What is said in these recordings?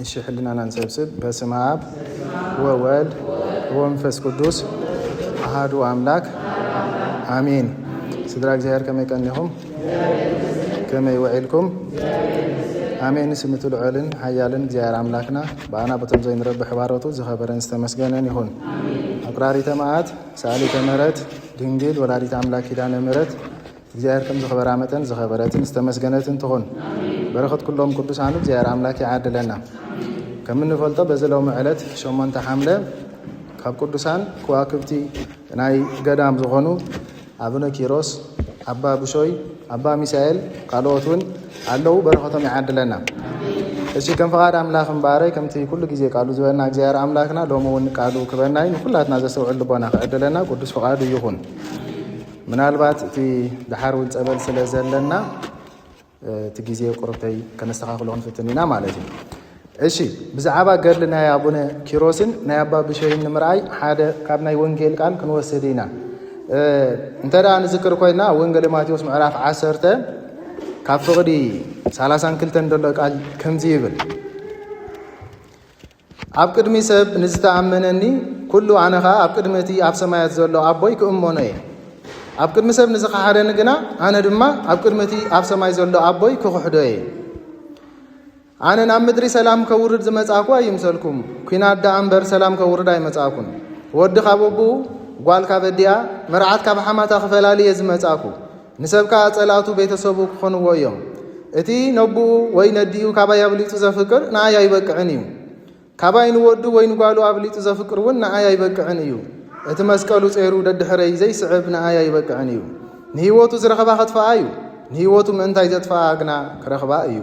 እሺ፣ ሕልናና ንሰብስብ። በስመ አብ ወወልድ ወመንፈስ ቅዱስ አሃዱ አምላክ አሜን። ስድራ እግዚኣብሔር ከመይ ቀኒኹም? ከመይ ውዒልኩም? ኣሜን። ስምቱ ልዑልን ሓያልን እግዚኣብሔር ኣምላክና ብኣና በቶም ዘይንረብሕ ባሮቱ ዝኸበረን ዝተመስገነን ይኹን። ኣቁራሪተ መዓት ሰኣሊተ ምሕረት ድንግል ወላዲት ኣምላክ ኪዳነ ምሕረት እግዚኣብሔር ከም ዝኸበራ መጠን ዝኸበረትን ዝተመስገነትን ትኹን። በረኸት ኩሎም ቅዱሳኑ እግዚኣብሔር ኣምላክ ይዓድለና። ከም እንፈልጦ በዚ ሎሚ ዕለት ሸሞንተ ሓምለ ካብ ቅዱሳን ከዋክብቲ ናይ ገዳም ዝኾኑ ኣቡነ ኪሮስ፣ ኣባ ብሾይ፣ ኣባ ሚሳኤል ካልኦት እውን ኣለዉ። በረኸቶም ይዓድለና። እሺ፣ ከም ፍቓድ ኣምላኽ እምበኣረይ ከምቲ ኩሉ ግዜ ቃሉ ዝበና እግዚኣብሔር ኣምላክና ሎሚ እውን ቃሉ ክበናይ ንኩላትና ዘስተውዕል ልቦና ክዕድለና ቅዱስ ፍቓዱ ይኹን። ምናልባት እቲ ደሓር እውን ጸበል ስለ ዘለና እቲ ግዜ ቁርብተይ ከነስተኻኽሎ ክንፍትን ኢና ማለት እዩ። እሺ፣ ብዛዕባ ገድሊ ናይ ኣቡነ ኪሮስን ናይ ኣባ ብሸይን ንምርኣይ ሓደ ካብ ናይ ወንጌል ቃል ክንወስድ ኢና። እንተ ደኣ ንዝክር ኮይና ወንጌል ማቴዎስ ምዕራፍ ዓሰርተ ካብ ፍቕዲ ሰላሳን ክልተን ዘሎ ቃል ከምዚ ይብል። ኣብ ቅድሚ ሰብ ንዝተኣመነኒ ኩሉ ኣነ ኸኣ ኣብ ቅድሚ እቲ ኣብ ሰማያት ዘሎ ኣቦይ ክእመኖ እየ። ኣብ ቅድሚ ሰብ ንዝኸሓደኒ ግና ኣነ ድማ ኣብ ቅድሚ እቲ ኣብ ሰማይ ዘሎ ኣቦይ ክኽሕዶ እየ። ኣነ ናብ ምድሪ ሰላም ከውርድ ዝመጻእኩ ኣይምሰልኩም፣ ኲናት ደኣ እምበር ሰላም ከውርድ ኣይመጻእኩን። ወዲ ካብ ኣቦኡ፣ ጓል ካብ ኣዲኣ፣ መርዓት ካብ ሓማታ ክፈላሊ እየ ዝመጻእኩ። ንሰብ ከኣ ጸላእቱ ቤተሰቡ ክኾንዎ እዮም። እቲ ነቦኡ ወይ ነዲኡ ካባይ ኣብሊጹ ዘፍቅር ንኣይ ኣይበቅዕን እዩ። ካባይ ንወዱ ወይ ንጓሉ ኣብሊጹ ዘፍቅር እውን ንኣይ ኣይበቅዕን እዩ። እቲ መስቀሉ ጼሩ ደድሕረይ ዘይስዕብ ንኣይ ኣይበቅዕን እዩ። ንህይወቱ ዝረኸባ ከጥፍኣ እዩ፣ ንህይወቱ ምእንታይ ዘጥፍኣ ግና ክረኽባ እዩ።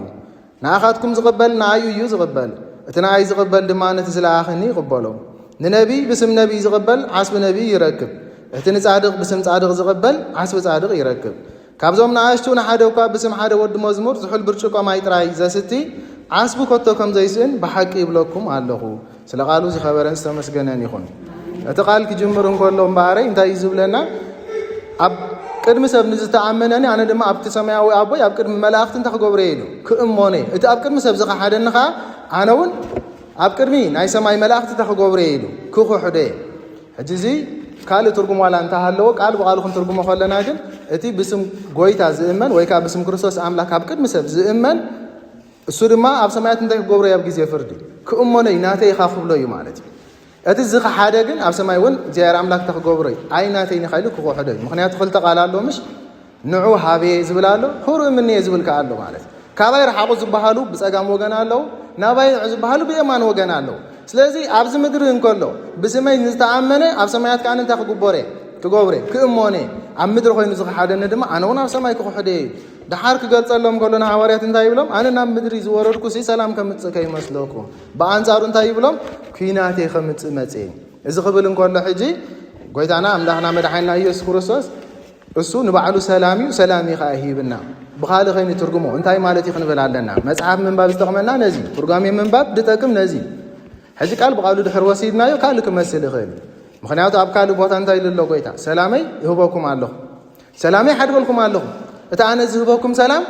ንኣኻትኩም ዝቕበል ንኣዩ እዩ ዝቕበል፣ እቲ ንኣይ ዝቕበል ድማ ነቲ ዝለኣኸኒ ይቕበሎ። ንነቢይ ብስም ነቢይ ዝቕበል ዓስቢ ነቢይ ይረክብ፣ እቲ ንጻድቕ ብስም ጻድቕ ዝቕበል ዓስቢ ጻድቕ ይረክብ። ካብዞም ንኣሽቱ ንሓደ እኳ ብስም ሓደ ወዲ መዝሙር ዝሑል ብርጭቆ ማይ ጥራይ ዘስቲ ዓስቢ ከቶ ከም ዘይስእን ብሓቂ ይብለኩም ኣለኹ። ስለ ቃሉ ዝኸበረን ዝተመስገነን ይኹን። እቲ ቃል ክጅምር እንከሎ እምበኣረይ እንታይ እዩ ዝብለና? ኣብ ቅድሚ ሰብ ንዝተኣመነኒ ኣነ ድማ ኣብቲ ሰማያዊ ኣቦይ ኣብ ቅድሚ መላእኽቲ እንታይ ክገብሮ እየ ኢሉ ክእመኖ እየ። እቲ ኣብ ቅድሚ ሰብ ዝኸሓደኒ ኸዓ ኣነ እውን ኣብ ቅድሚ ናይ ሰማይ መላእኽቲ እንታይ ክገብሮ እየ ኢሉ ክኽሕዶ እየ። ሕጂ እዚ ካልእ ትርጉም ዋላ እንተሃለዎ ቃል ብቓሉ ክንትርጉሞ ከለና ግን እቲ ብስም ጎይታ ዝእመን ወይ ከዓ ብስም ክርስቶስ ኣምላክ ኣብ ቅድሚ ሰብ ዝእመን እሱ ድማ ኣብ ሰማያት እንታይ ክገብሮ እዩ? ኣብ ግዜ ፍርዲ ክእመኖ እዩ፣ ናተይ ኢኻ ክብሎ እዩ ማለት እዩ። እቲ ዝኸሓደ ግን ኣብ ሰማይ እውን እግዚኣብሔር ኣምላክ እንታይ ክገብሮ እዩ? ኣይ ናተይ ኢኻ ኢሉ ክኽሕዶ እዩ። ምኽንያቱ ክልተ ቃል ኣሎ ምሽ? ንዑ ሃቤ ዝብል ኣሎ፣ ሁሩ እምኔ ዝብል ከኣ ኣሎ ማለት እዩ። ካባይ ረሓቑ ዝበሃሉ ብጸጋም ወገን ኣለዉ፣ ናባይ ንዑ ዝበሃሉ ብየማን ወገን ኣለዉ። ስለዚ ኣብዚ ምድሪ እንከሎ ብስመይ ንዝተኣመነ ኣብ ሰማያት ከኣ እንታይ ክግበረ? ክገብረ? ክእመነ። ኣብ ምድሪ ኮይኑ ዝኸሓደኒ ድማ ኣነ እውን ኣብ ሰማይ ክኽሕደ እዩ። ደሓር ክገልጸሎም ከሎ ንሃዋርያት እንታይ ይብሎም? ኣነ ናብ ምድሪ ዝወረድኩሲ ሰላም ከምጽእ ከይመስለኩም። ብኣንጻሩ እንታይ ይብሎም? ኲናቴ ከምጽእ መጽእ። እዚ ክብል እንከሎ ሕጂ ጎይታና ኣምላኽና መድሓኒና ኢየሱስ ክርስቶስ እሱ ንባዕሉ ሰላም እዩ፣ ሰላም እዩ ከኣ ይህብና። ብኻልእ ከይኑ ትርጉሞ እንታይ ማለት እዩ ክንብል ኣለና። መጽሓፍ ምንባብ ዝጠቕመና ነዚ፣ ትርጓሜ ምንባብ ዝጠቅም ነዚ። ሕጂ ቃል ብቃሉ ድሕር ወሲድናዮ ካልእ ክመስል ይኽእል እዩ። ምኽንያቱ ኣብ ካልእ ቦታ እንታይ ኢሉ ኣሎ ጎይታ? ሰላመይ ይህበኩም ኣለኹ፣ ሰላመይ ሓድገልኩም ኣለኹ። እቲ ኣነ ዝህበኩም ሰላም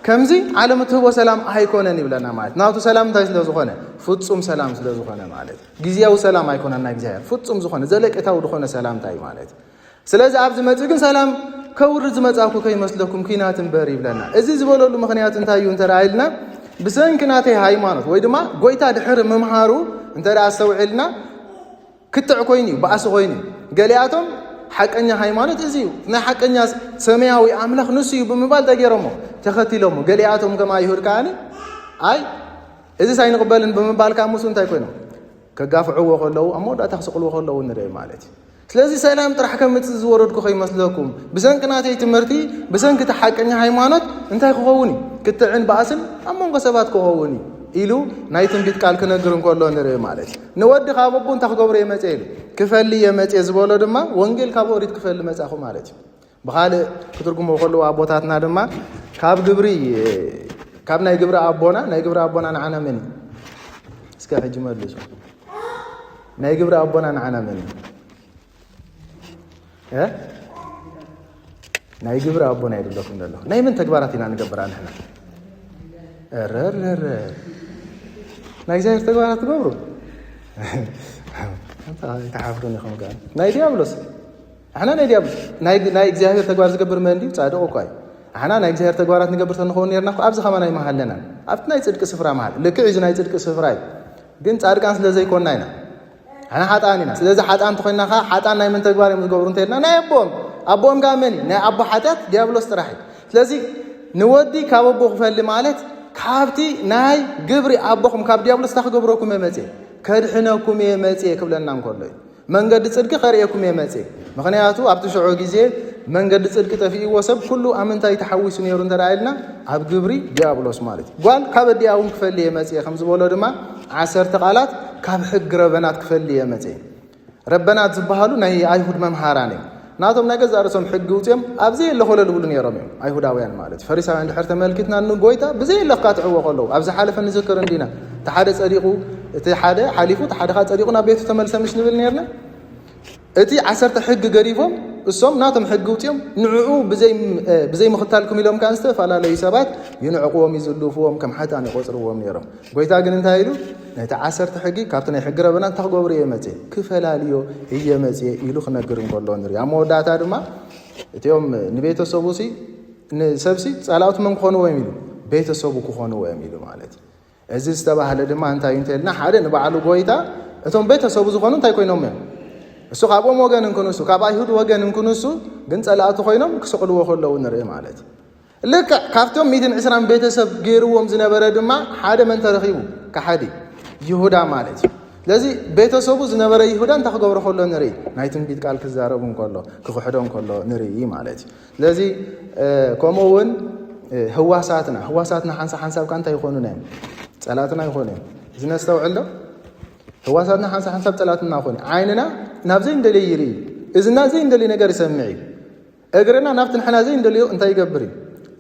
ከምዚ ዓለም እትህቦ ሰላም ኣይኮነን ይብለና ማለት። ናቱ ሰላም እንታይ ስለ ዝኾነ? ፍጹም ሰላም ስለ ዝኾነ ማለት። ግዝያዊ ሰላም ኣይኮነን ናይ እግዚኣብሔር፣ ፍጹም ዝኾነ ዘለቄታዊ ዝኾነ ሰላምታ እዩ ማለት። ስለዚ ኣብዚ መጺኡ ግን ሰላም ከውርድ ዝመጻእኩ ከይመስለኩም ኲናት እምበር ይብለና። እዚ ዝበለሉ ምኽንያት እንታይ እዩ እንተ ደኣ ኢልና፣ ብሰንኪ ናተይ ሃይማኖት ወይ ድማ ጎይታ ድሕሪ ምምሃሩ እንተ ደኣ ኣስተውዒልና፣ ክትዕ ኮይኑ እዩ፣ ባእሲ ኮይኑ እዩ። ገሊኣቶም ሓቀኛ ሃይማኖት እዚ እዩ፣ ናይ ሓቀኛ ሰማያዊ ኣምላኽ ንሱ እዩ ብምባል ተገይሮሞ ተኸቲሎሞ። ገሊኣቶም ከም ኣይሁድ ከኣ ኣይ እዚስ ኣይንቕበልን ብምባል ካብ ምስኡ እንታይ ኮይኖም ከጋፍዕዎ ከለዉ፣ ኣብ መወዳእታ ክስቕልዎ ከለዉ ንርኢ ማለት እዩ። ስለዚ ሰላም ጥራሕ ከምጽእ ዝወረድኩ ከይመስለኩም፣ ብሰንኪ ናተይ ትምህርቲ፣ ብሰንኪ እቲ ሓቀኛ ሃይማኖት እንታይ ክኸውን እዩ? ክትዕን ባእስን ኣብ መንጎ ሰባት ክኸውን እዩ ኢሉ ናይ ትንቢት ቃል ክነግር እንከሎ ንርኢ ማለት እዩ። ንወዲ ካብ ኣቦ እንታይ ክገብሮ እየ መጽየ ኢሉ? ክፈሊ እየ መጽየ ዝበሎ ድማ ወንጌል ካብ ኦሪት ክፈሊ መጻኹ ማለት እዩ። ብኻልእ ክትርጉሞ ከለዉ ኣቦታትና ድማ ካብ ግብሪ፣ ካብ ናይ ግብሪ ኣቦና፣ ናይ ግብሪ ኣቦና ንዓና መን እዩ? እስከ ሕጂ መልሱ። ናይ ግብሪ ኣቦና ንዓና መን እዩ? እ? ናይ ግብሪ ኣቦና ይብለኩም ዘለኹ። ናይ መን ተግባራት ኢና ንገብር ንሕና? እረርረረ። ናይ እግዚኣብሔር ተግባራት ትገብሩ ኣይትሓፍሩን ኢኹም። ከኣ ናይ ዲያብሎስ ኣሕና ናይ ዲያብሎስ ናይ እግዚኣብሔር ተግባር ዝገብር መን ድዩ? ጻድቕ እኳ እዩ። ኣሕና ናይ እግዚኣብሔር ተግባራት ንገብር ተንኸውን ነርና እኮ ኣብዚ ኸማን ኣይመሃለናን። ኣብቲ ናይ ጽድቂ ስፍራ መሃል ልክዕ እዩ፣ እዚ ናይ ጽድቂ ስፍራ እዩ። ግን ጻድቃን ስለ ዘይኮንና ኢና። ኣነ ሓጥኣን ኢና። ስለዚ ሓጥኣን እንተኾይንና ኸዓ ሓጥኣን ናይ መን ተግባር እዮም ዝገብሩ እንተልና ናይ ኣቦኦም። ኣቦኦም ከኣ መን እዩ? ናይ ኣቦ ሓጢኣት ዲያብሎስ ጥራሕ እዩ። ስለዚ ንወዲ ካብ ኣቦ ክፈሊ ማለት ካብቲ ናይ ግብሪ ኣቦኹም ካብ ዲያብሎስ እንታይ ክገብረኩም እየ መጽየ? ከድሕነኩም እየ መጽየ ክብለና እንከሎ እዩ። መንገዲ ጽድቂ ከርእየኩም እየ መጽየ። ምኽንያቱ ኣብቲ ሽዑ ግዜ መንገዲ ጽድቂ ጠፊእዎ ሰብ ኩሉ ኣብ ምንታይ ተሓዊሱ ነይሩ እንተ ደኣ ኢልና ኣብ ግብሪ ዲያብሎስ ማለት እዩ። ጓል ካብ ኣዲኣ እውን ክፈሊ እየ መጽየ ከም ዝበሎ ድማ ዓሰርተ ቃላት ካብ ሕጊ ረበናት ክፈሊ እየ መጽየ። ረበናት ዝበሃሉ ናይ ኣይሁድ መምሃራን እዮም። ናቶም ናይ ገዛእ ርእሶም ሕጊ ውፅኦም ኣብ ዘየለ ኮለል ይብሉ ነይሮም እዮም ኣይሁዳውያን ማለት እዩ። ፈሪሳውያን ድሕር ተመልኪትና ንጎይታ ብዘየለ ክካትዕዎ ከለዉ ኣብ ዝሓለፈ ንዝክር እንዲና እቲ ሓደ ጸዲቑ እቲ ሓደ ሓሊፉ እቲ ሓደ ኻ ጸዲቑ ናብ ቤቱ ተመልሰ ምሽ ንብል ነርና። እቲ ዓሰርተ ሕጊ ገዲፎም እሶም ናቶም ሕጊ ውፅኦም ንዕኡ ብዘይ ብዘይምኽታል ክም ኢሎም ከኣ ዝተፈላለዩ ሰባት ይንዕቕዎም ይዝልፍዎም ከም ሓጣን ይቆፅርዎም ነይሮም። ጎይታ ግን እንታይ ኢሉ? ነቲ ዓሰርተ ሕጊ ካብቲ ናይ ሕጊ ረበናት እንታይ ክገብሩ እየ መፅየ? ክፈላልዮ እየ መፅየ ኢሉ ክነግር እንከሎ ንርኢ። ኣብ መወዳእታ ድማ እቲኦም ንቤተሰቡ ሲ ንሰብሲ ጸላእቱ መን ክኾንዎ እዮም ኢሉ? ቤተሰቡ ክኾንዎ እዮም ኢሉ ማለት እዩ። እዚ ዝተባህለ ድማ እንታይ እዩ እንተልና ሓደ ንባዕሉ ጎይታ እቶም ቤተሰቡ ዝኾኑ እንታይ ኮይኖም እዮም? እሱ ካብኦም ወገን እንክንሱ ካብ ኣይሁድ ወገን እንክንሱ ግን ጸላእቱ ኮይኖም ክስቕልዎ ከለዉ ንርኢ ማለት እዩ። ልክዕ ካብቶም ሚእትን ዕስራን ቤተሰብ ገይርዎም ዝነበረ ድማ ሓደ መን ተረኺቡ? ከሓዲ ይሁዳ ማለት እዩ። ስለዚ ቤተሰቡ ዝነበረ ይሁዳ እንታይ ክገብሮ ከሎ ንርኢ? ናይ ትንቢት ቃል ክዛረቡ እንከሎ ክኽሕዶ እንከሎ ንርኢ ማለት እዩ። ስለዚ ከምኡ እውን ህዋሳትና ህዋሳትና ሓንሳብ ሓንሳብ ካ እንታይ ይኾኑና እዮም? ጸላትና ይኾኑ እዮም። እዚ ነስተውዕል ዶ? ህዋሳትና ሓንሳብ ሓንሳብ ጸላትና ይኾኑ። ዓይንና ናብ ዘይንደልዮ ይርኢ እዩ። እዝና ዘይንደልዮ ነገር ይሰምዕ እዩ። እግርና ናብቲ ንሕና ዘይንደልዮ እንታይ ይገብር እዩ?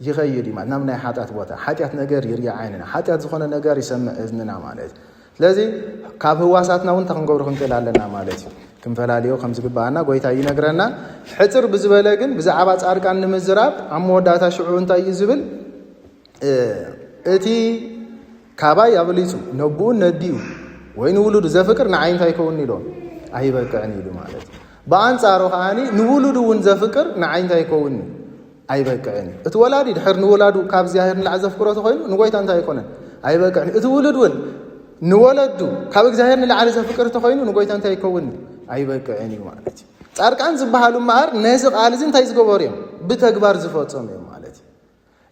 ይኸይድ እዩ ማለት ናብ ናይ ሓጢኣት ቦታ ሓጢኣት ነገር ይርኢ ዓይንና፣ ሓጢኣት ዝኾነ ነገር ይሰምዕ እዝንና ማለት እዩ። ስለዚ ካብ ህዋሳትና እውን እንታይ ክንገብሩ ክንክእል ኣለና ማለት እዩ። ክንፈላልዮ ከም ዝግባኣና ጎይታ ይነግረና። ሕፅር ብዝበለ ግን ብዛዕባ ጻድቃን ንምዝራብ ኣብ መወዳእታ ሽዑ እንታይ እዩ ዝብል? እቲ ካባይ ኣብሊጹ ነብኡን ነዲኡ ወይ ንውሉዱ ዘፍቅር ንዓይ እንታይ ይከውንኒ ኢሎም ኣይበቅዕን ኢሉ ማለት እዩ። ብኣንጻሩ ከዓኒ ንውሉዱ እውን ዘፍቅር ንዓይ እንታይ ይከውንኒ ኣይበቅዕን እዩ። እቲ ወላዲ ድሕር ንወላዱ ካብ እግዚኣብሔር ንላዕሊ ዘፍቅሮ ተኾይኑ ንጎይታ እንታይ ኣይኮነን ኣይበቅዕን እዩ። እቲ ውሉድ እውን ንወለዱ ካብ እግዚኣብሔር ንላዕሊ ዘፍቅር ተኾይኑ ንጎይታ እንታይ ይከውንኒ ኣይበቅዕን እዩ ማለት እዩ። ጻድቃን ዝበሃሉ እምበኣር ነዚ ቃል እዚ እንታይ ዝገበሩ እዮም? ብተግባር ዝፈጸሙ እዮም ማለት እዩ።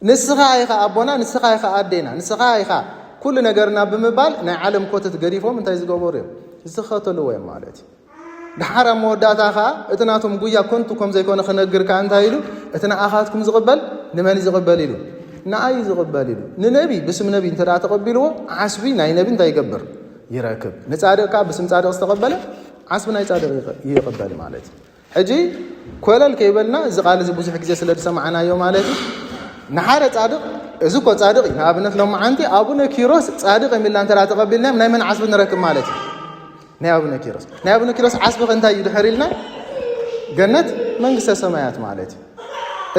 ንስኻ ኢኻ ኣቦና፣ ንስኻ ኢኻ ኣዴና፣ ንስኻ ኢኻ ኩሉ ነገርና ብምባል ናይ ዓለም ኮተት ገዲፎም እንታይ ዝገበሩ እዮም? ዝኸተልዎ እዮም ማለት እዩ። ደሓር ኣብ መወዳእታ ኸዓ እቲ ናቶም ጉያ ኮንቱ ከም ዘይኮነ ክነግር ከኣ እንታይ ኢሉ? እቲ ንኣኻትኩም ዝቕበል ንመን እዩ ዝቕበል ኢሉ? ንኣይ እዩ ዝቕበል ኢሉ። ንነቢ ብስም ነቢ እንተ ደኣ ተቐቢልዎ ዓስቢ ናይ ነቢ እንታይ ይገብር? ይረክብ። ንጻድቕ ከኣ ብስም ጻድቕ ዝተቐበለ ዓስቢ ናይ ጻድቕ ይቐ- ይቕበል ማለት እዩ። ሕጂ ኮለል ከይበልና እዚ ቃል እዚ ብዙሕ ግዜ ስለ ዝሰማዕናዮ ማለት እዩ። ንሓደ ጻድቕ እዚ እኮ ጻድቕ እዩ። ንኣብነት ሎማዓንቲ ኣቡነ ኪሮስ ጻድቕ የሚልና እንተ ተቐቢልናዮም ናይ መን ዓስቢ ንረክብ ማለት እዩ? ናይ ኣቡነ ኪሮስ። ናይ ኣቡነ ኪሮስ ዓስቢ ከ እንታይ እዩ ድሕር ኢልና? ገነት መንግስተ ሰማያት ማለት እዩ።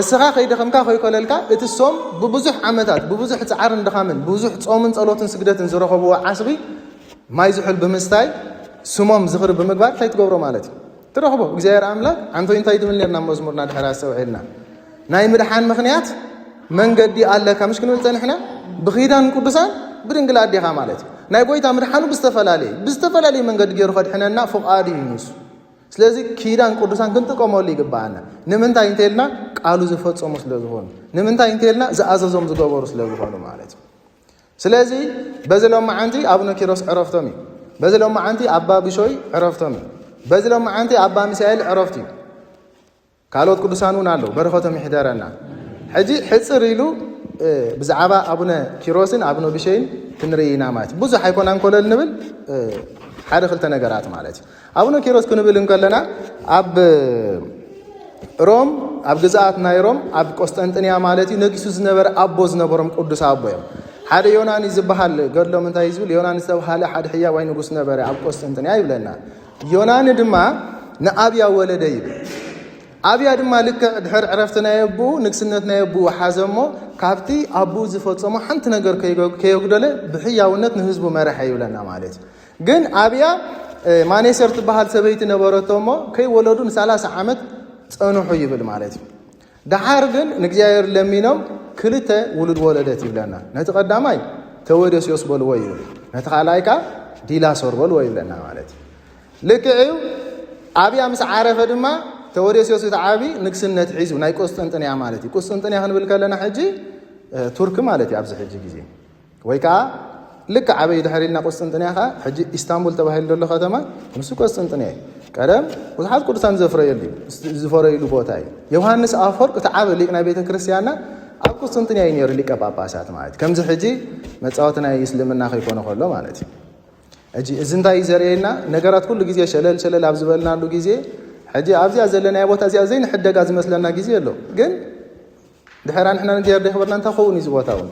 እስኻ ከይደኸምካ ከይኮለልካ እቲ ሶም ብብዙሕ ዓመታት ብብዙሕ ጻዕርን ድኻምን ብብዙሕ ጾምን ጸሎትን ስግደትን ዝረኸብዎ ዓስቢ ማይ ዝሑል ብምስታይ ስሞም ዝኽሪ ብምግባር እንታይ ትገብሮ ማለት እዩ? ትረኽቦ እግዚኣብሔር ኣምላክ። ኣንቶይ እንታይ ትብል ነርና መዝሙርና ድሕር ኣስተውዒልና ናይ ምድሓን ምኽንያት መንገዲ ኣለካ ምሽ ክንብል ጸንሕና ብኺዳን ቅዱሳን ብድንግል ኣዴኻ ማለት እዩ። ናይ ጎይታ ምድሓኑ ብዝተፈላለየ ብዝተፈላለየ መንገዲ ገይሩ ከድሕነና ፍቓድ እዩ ንሱ። ስለዚ ኪዳን ቅዱሳን ክንጥቀመሉ ይግባኣና። ንምንታይ እንተልና ቃሉ ዝፈጸሙ ስለ ዝኾኑ፣ ንምንታይ እንተልና ዝኣዘዞም ዝገበሩ ስለ ዝኾኑ ማለት እዩ። ስለዚ በዚ ሎማዓንቲ ኣቡነ ኪሮስ ዕረፍቶም እዩ። በዚ ሎማዓንቲ ኣባ ብሾይ ዕረፍቶም እዩ። በዚ ሎማዓንቲ ኣባ ሚሳኤል ዕረፍቲ እዩ። ካልኦት ቅዱሳን እውን ኣለዉ። በረኸቶም ይሕደረና። ሕጂ ሕፅር ኢሉ ብዛዕባ ኣቡነ ኪሮስን ኣቡነ ብሸይን ክንርኢ ኢና ማለት እዩ። ብዙሕ ኣይኮናን ኮለል ንብል ሓደ ክልተ ነገራት ማለት እዩ። ኣቡነ ኪሮስ ክንብል እንከለና ኣብ ሮም ኣብ ግዝኣት ናይ ሮም ኣብ ቆስጠንጥንያ ማለት እዩ ነጊሱ ዝነበረ ኣቦ ዝነበሮም ቅዱስ ኣቦ እዮም። ሓደ ዮናኒ ዝበሃል ገድሎም እንታይ ዝብል ዮናኒ ዝተባሃለ ሓደ ሕያዋይ ንጉስ ነበረ ኣብ ቆስጠንጥንያ ይብለና። ዮናኒ ድማ ንኣብያ ወለደ ይብል። ኣብያ ድማ ልክዕ ድሕር ዕረፍቲ ናይ ኣቦኡ ንግስነት ናይ ኣቦኡ ሓዘ እሞ ካብቲ ኣቦኡ ዝፈጸሞ ሓንቲ ነገር ከይጎ-፣ ከየጉደለ ብሕያውነት ንህዝቡ መረሐ ይብለና ማለት እዩ። ግን ኣብያ፣ እ፣ ማኔሰር ትበሃል ሰበይቲ ነበረቶ እሞ ከይወለዱ ንሰላሳ ዓመት ጸንሑ ይብል ማለት እዩ። ደሓር ግን ንእግዚኣብሔር ለሚኖም ክልተ ውሉድ ወለደት ይብለና። ነቲ ቀዳማይ ተወደስዮስ በልዎ ይብል፣ ነቲ ካልኣይ ከኣ ዲላሶር በልዎ ይብለና ማለት እዩ። ልክዕ እዩ። ኣብያ ምስ ዓረፈ ድማ ተወደስዮስ እቲ ዓቢ ንግስነት ሒዙ ናይ ቁስጥንጥንያ ማለት እዩ። ቁስጥንጥንያ ክንብል ከለና ሕጂ፣ እ፣ ቱርክ ማለት እዩ ኣብዚ ሕጂ ግዜ። ወይ ከዓ ልክዕ ኣበይ ድሕር ኢልና ቁስጥንጥንያ ከዓ ሕጂ ኢስታንቡል ተባሂሉ ዘሎ ከተማ ንሱ ቁስጥንጥንያ እዩ። ቀደም ብዙሓት ቅዱሳን ዘፍረየሉ እዩ፣ ዝፈረይሉ ቦታ እዩ። ዮሃንስ ኣፈወርቅ እቲ ዓቢ ሊቅ ናይ ቤተ ክርስቲያንና ኣብ ቁስጥንጥንያ እዩ ነይሩ ሊቀ ጳጳሳት ማለት እዩ። ከምዚ ሕጂ መጻወቲ ናይ እስልምና ከይኮነ ከሎ ማለት እዩ። ሕጂ እዚ እንታይ እዩ ዘርእየና? ነገራት ኩሉ ግዜ ሸለል ሸለል ኣብ ዝበልናሉ ግዜ፣ ሕጂ ኣብዚኣ ዘለናዮ ቦታ እዚኣ ዘይንሕደጋ ዝመስለና ግዜ ኣሎ። ግን ድሕራ ንሕና ንእግዚኣብሔር ደይኽበርና እንታይ ክኸውን እዩ እዚ ቦታ እውን?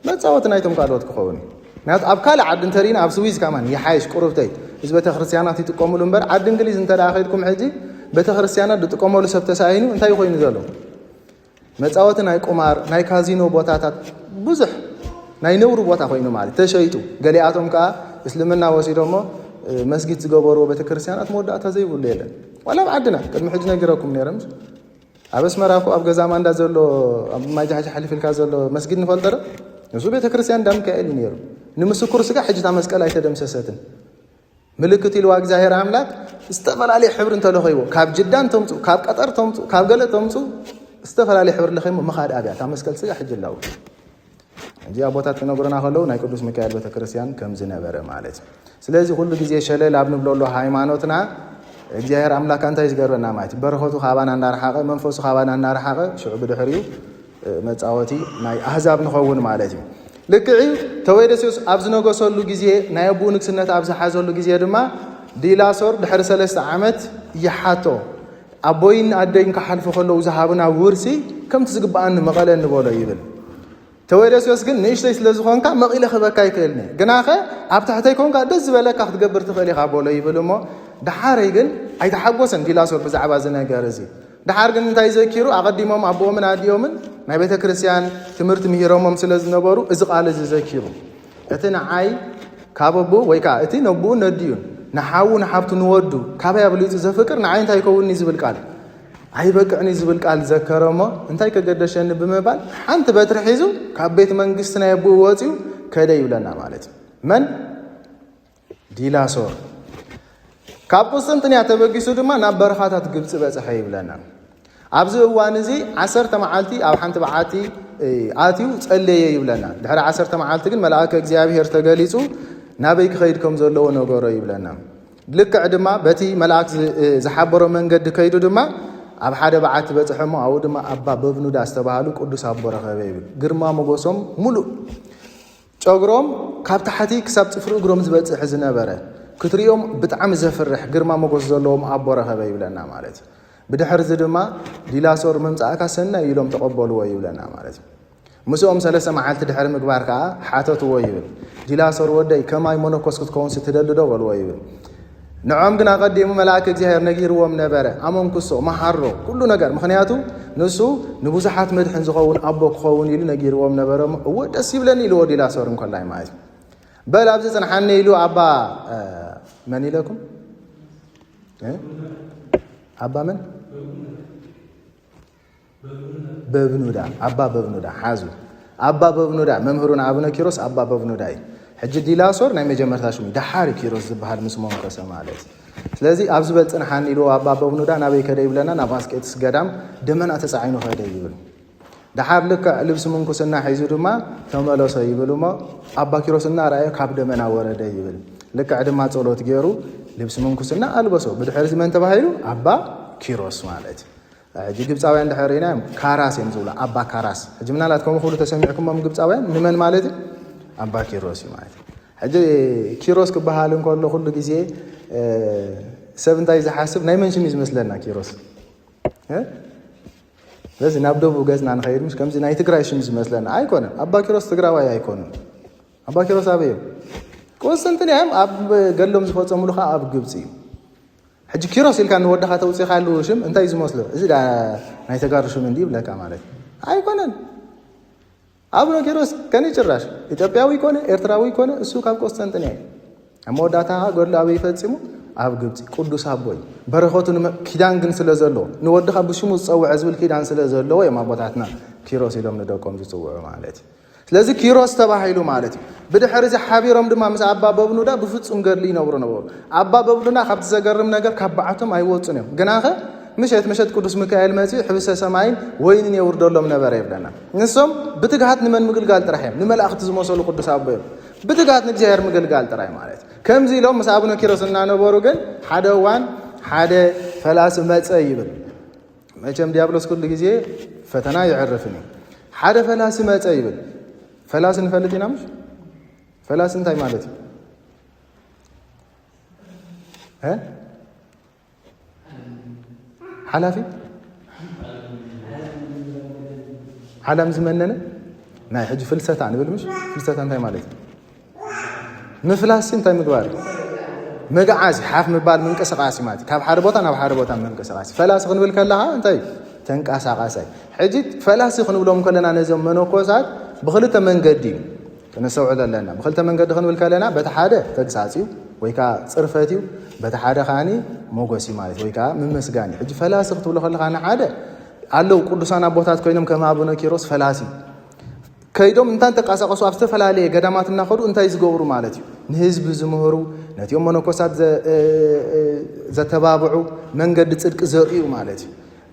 መጻወቲ ናይቶም ካልኦት ክኸውን እዩ። ምክንያቱ ኣብ ካልእ ዓዲ እንተሪእና፣ ኣብ ስዊዝ ከማን ይሓይሽ ቁሩብተይ። እዚ ቤተክርስትያናት ይጥቀሙሉ እምበር፣ ዓዲ እንግሊዝ እንተ ደኣ ከይድኩም ሕጂ ቤተክርስትያናት ዝጥቀመሉ ሰብ ተሳኢኑ እንታይ ኮይኑ ዘሎ? መጻወቲ ናይ ቁማር፣ ናይ ካዚኖ ቦታታት ብዙሕ ናይ ነውሪ ቦታ ኮይኑ ማለት ተሸይጡ። ገሊኣቶም ከኣ እስልምና ወሲዶሞ፣ እ፣ መስጊድ ዝገበርዎ ቤተክርስትያናት መወዳእታ ዘይብሉ የለን። ዋላ ኣብ ዓድና ቅድሚ ሕጂ ነጊረኩም ነይረ፣ ምስ ኣብ ኣስመራ እኮ ኣብ ገዛ ማንዳ ዘሎ፣ ኣብ ማይ ጃሕጃሕ ሕልፍ ኢልካ ዘሎ መስጊድ ንፈልጦ ዶ? ንሱ ቤተክርስትያን እንዳ ሚካኤል እዩ ነይሩ። ንምስኩር ስጋ ሕጂ እታ መስቀል ኣይተደምሰሰትን። ምልክት ኢልዋ እግዚኣብሔር ኣምላክ ዝተፈላለየ ሕብሪ እንተለኸይዎ፣ ካብ ጅዳን ተምፁ፣ ካብ ቀጠር ተምፁ፣ ካብ ገለ ተምፁ፣ ዝተፈላለየ ሕብሪ ለኸይሞ ምኻድ ኣብያ። እታ መስቀል ስጋ ሕጂ ኣለዉ። ሕጂ ኣቦታት ክነግሩና ከለዉ ናይ ቅዱስ ሚካኤል ቤተክርስትያን ከም ዝነበረ ማለት እዩ። ስለዚ ኩሉ ግዜ ሸለል ኣብ ንብለሉ ሃይማኖትና እግዚኣብሔር ኣምላክ እንታይ ዝገርበና ማለት እዩ? በረኸቱ ካባና እናረሓቐ፣ መንፈሱ ካባና እናረሓቐ፣ ሽዑ ብድሕሪኡ፣ እ፣ መጻወቲ ናይ ኣህዛብ ንኸውን ማለት እዩ። ልክዕ እዩ። ተወደስዮስ ኣብ ዝነገሰሉ ግዜ፣ ናይ ኣቦኡ ንግስነት ኣብ ዝሓዘሉ ግዜ ድማ ዲላሶር ድሕሪ ሰለስተ ዓመት ይሓቶ፣ ኣቦይን ኣደይን ክሓልፉ ከለዉ ዝሃቡና ውርሲ ከምቲ ዝግብኣኒ መቐለኒ በሎ ይብል። ተወደስዮስ ግን ንእሽተይ ስለ ዝኾንካ መቒለ ክህበካ ኣይክእልን እየ። ግናኸ ኣብ ትሕተይ ኮንካ ደስ ዝበለካ ክትገብር ትኽእል ኢኻ በሎ ይብል እሞ፣ ደሓረይ ግን ኣይተሓጎሰን ዲላሶር ብዛዕባ እዚ ነገር እዚ። ደሓር ግን እንታይ ዘኪሩ? ኣቐዲሞም ኣቦኦምን ኣዲኦምን ናይ ቤተ ክርስቲያን ትምህርቲ ምሂሮሞም ስለ ዝነበሩ እዚ ቃል እዚ ዘኪሩ። እቲ ንዓይ ካብ ኣቦኡ ወይ ከዓ እቲ ነቦኡ ነዲኡን ንሓዉ ንሓብቱ ንወዱ ካበይ ኣብሊጹ ዘፍቅር ንዓይ እንታይ ይከውንኒ ዝብል ቃል፣ ኣይበቅዕኒ ዝብል ቃል ዘከረ እሞ፣ እንታይ ከገደሸኒ ብምባል ሓንቲ በትሪ ሒዙ ካብ ቤት መንግስቲ ናይ ኣቦኡ ወጺኡ ከደ ይብለና ማለት እዩ። መን? ዲላሶር። ካብ ቁስጥንጥንያ ተበጊሱ ድማ ናብ በረኻታት ግብጺ በጽሐ ይብለና። ኣብዚ እዋን እዚ ዓሰርተ መዓልቲ ኣብ ሓንቲ በዓቲ፣ እ፣ ኣትዩ ጸለየ ይብለና። ድሕሪ ዓሰርተ መዓልቲ ግን መልኣከ እግዚኣብሔር ተገሊጹ ናበይ ክኸይድ ከም ዘለዎ ነገሮ ይብለና። ልክዕ ድማ በቲ መልኣክ ዝ-፣ እ፣ ዝሓበሮ መንገዲ ከይዱ ድማ ኣብ ሓደ በዓቲ በጽሐ እሞ ኣብኡ ድማ ኣባ በብኑዳ ዝተባህሉ ቅዱስ ኣቦ ረኸበ ይብል። ግርማ ሞገሶም ሙሉእ ጨጉሮም ካብ ታሕቲ ክሳብ ጽፍሪ እግሮም ዝበጽሕ ዝነበረ፣ ክትሪኦም ብጣዕሚ ዘፍርሕ ግርማ ሞገስ ዘለዎም ኣቦ ረኸበ ይብለና ማለት እዩ። ብድሕሪ እዚ ድማ ዲላሶር ምምጻእካ ሰናይ ኢሎም ተቐበልዎ ይብለና ማለት እዩ። ምስኦም ሰለስተ መዓልቲ ድሕሪ ምግባር ከኣ ሓተትዎ ይብል። ዲላሶር ወደይ ከማይ መነኮስ ክትከውንስ ትደሊ ዶ በልዎ ይብል። ንዖም ግን ኣቐዲሙ መልኣክ እግዚኣብሔር ነጊርዎም ነበረ። ኣመንኩሶ፣ መሃሮ፣ ኩሉ ነገር። ምኽንያቱ ንሱ ንብዙሓት መድሕን ዝኸውን ኣቦ ክኸውን ኢሉ ነጊርዎም ነበረ። እሞ እወ ደስ ይብለኒ ኢልዎ ዲላሶር እንኮላይ ማለት እዩ። በል ኣብዚ ጽንሓኒ ኢሉ ኣባ፣ እ፣ መን ኢለኩም? እ? ኣባ መን? በብኑዳ፣ ኣባ በብኑዳ ሓዙ። ኣባ በብኑዳ መምህሩን ኣቡነ ኪሮስ ኣባ በብኑዳ እዩ። ሕጂ ዲላሶር ናይ መጀመርታ ሽሙ እዩ። ደሓር እዩ ኪሮስ ዝበሃል ምስ መንኮሰ ማለት። ስለዚ ኣብዚ በል ጽንሓኒ ኢልዎ ኣባ በብኑዳ ናበይ ከደ ይብለና? ናብ ኣስቄጥስ ገዳም ደመና ተጻዒኑ ከደ ይብል። ደሓር ልክዕ ልብሲ ምንኩስና ሒዙ ድማ ተመለሶ ይብል እሞ ኣባ ኪሮስ እናረኣዮ ካብ ደመና ወረደ ይብል። ልክዕ ድማ ጸሎት ገይሩ ልብሲ ምንኩስና ኣልበሶ። ብድሕሪ እዚ መን ተባሂሉ? ኣባ ኪሮስ ማለት እዩ። ሕጂ ግብፃውያን ድሕር ርኢናዮም ካራስ እዮም ዝብሉ፣ ኣባ ካራስ። ሕጂ ምናልባት ከምኡ ክብሉ ተሰሚዕኩሞም ግብፃውያን፣ ንመን ማለት እዩ? ኣባ ኪሮስ እዩ ማለት እዩ። ሕጂ ኪሮስ ክበሃል እንከሎ ኩሉ ግዜ፣ እ፣ ሰብ እንታይ ዝሓስብ፣ ናይ መን ሽም እዩ ዝመስለና ኪሮስ? እ? ስለዚ ናብ ደቡብ ገፅና ንኸይድ፣ ምሽ ከምዚ ናይ ትግራይ ሽም ዝመስለና ኣይኮነን። ኣባ ኪሮስ ትግራዋይ ኣይኮኑን። ኣባ ኪሮስ ኣበይ እዮም? ቁስጥንጥንያ እዮም። ኣብ ገድሎም ዝፈፀሙሉ ከዓ ኣብ ግብፂ እዩ። ሕጂ ኪሮስ ኢልካ ንወድኻ ተውፅእካሉ ሽም እንታይ እዩ ዝመስሎ? እዚ ዳ ናይ ተጋሩ ሽም እንዲ ይብለካ ማለት እዩ። ኣይኮነን። ኣቡነ ኪሮስ ከኒ ጭራሽ ኢትዮጵያዊ ኮነ ኤርትራዊ ኮነ፣ እሱ ካብ ቆስጠንጥንያ እዩ። ኣብ መወዳእታ ገድሉ ኣበይ ፈጺሙ? ኣብ ግብጺ። ቅዱስ ኣቦ እዩ። በረኸቱ ንመ-፣ ኪዳን ግን ስለ ዘለዎ፣ ንወድኻ ብሽሙ ዝጸውዐ ዝብል ኪዳን ስለ ዘለዎ እዮም ኣቦታትና ኪሮስ ኢሎም ንደቆም ዝጽውዑ ማለት እዩ። ስለዚ ኪሮስ ተባሂሉ ማለት እዩ። ብድሕሪ እዚ ሓቢሮም ድማ ምስ ኣባ በብኑዳ ብፍጹም ገድሊ ይነብሩ ነበሩ። ኣባ በብኑዳ ካብቲ ዘገርም ነገር ካብ በዓቶም ኣይወጹን እዮም። ግናኸ ምሸት ምሸት ቅዱስ ሚካኤል መጺኡ ሕብስተ ሰማይን ወይንን የውርደሎም ነበረ ይብለና። ንሶም ብትግሃት ንመን ምግልጋል ጥራሕ እዮም? ንመላእኽቲ ዝመሰሉ ቅዱስ ኣቦ እዮም። ብትግሃት ንእግዚኣብሔር ምግልጋል ጥራይ ማለት እዩ። ከምዚ ኢሎም ምስ ኣቡነ ኪሮስ እናነበሩ ግን ሓደ እዋን ሓደ ፈላሲ መጸ ይብል። መቸም ዲያብሎስ ኩሉ ግዜ ፈተና ይዕርፍን እዩ። ሓደ ፈላሲ መጸ ይብል። ፈላሲ ንፈልጥ ኢና ምሽ? ፈላሲ እንታይ ማለት እዩ? እ? ሓላፊ? ዓለም ዝመነነ? ናይ ሕጂ ፍልሰታ ንብል ምሽ? ፍልሰታ እንታይ ማለት እዩ? ምፍላስ እንታይ ምግባር እዩ? ምግዓዝ፣ ሓፍ ምባል፣ ምንቅስቃስ እዩ ማለት እዩ። ካብ ሓደ ቦታ ናብ ሓደ ቦታ ምንቅስቃስ። ፈላሲ ክንብል ከለኻ እንታይ እዩ? ተንቀሳቃሳይ። ሕጂ ፈላሲ ክንብሎም ከለና ነዞም መነኮሳት ብክልተ መንገዲ እዩ ክነስተውዕል ኣለና። ብክልተ መንገዲ ክንብል ከለና በቲ ሓደ ተግሳጽ እዩ ወይ ከዓ ጽርፈት እዩ፣ በቲ ሓደ ከዓኒ ሞገስ እዩ ማለት ወይ ከዓ ምምስጋን እዩ። ሕጂ ፈላሲ ክትብሎ ከለኻ ንሓደ ኣለዉ ቅዱሳን ኣቦታት ኮይኖም ከም ኣቡነ ኪሮስ ፈላሲ ከይዶም እንታይ ተንቀሳቀሱ ኣብ ዝተፈላለየ ገዳማት እናኸዱ እንታይ ዝገብሩ ማለት እዩ? ንህዝቢ ዝምህሩ፣ ነቲኦም መነኮሳት ዘ-፣ እ-፣ እ-፣ ዘተባብዑ፣ መንገዲ ጽድቂ ዘርእዩ ማለት እዩ።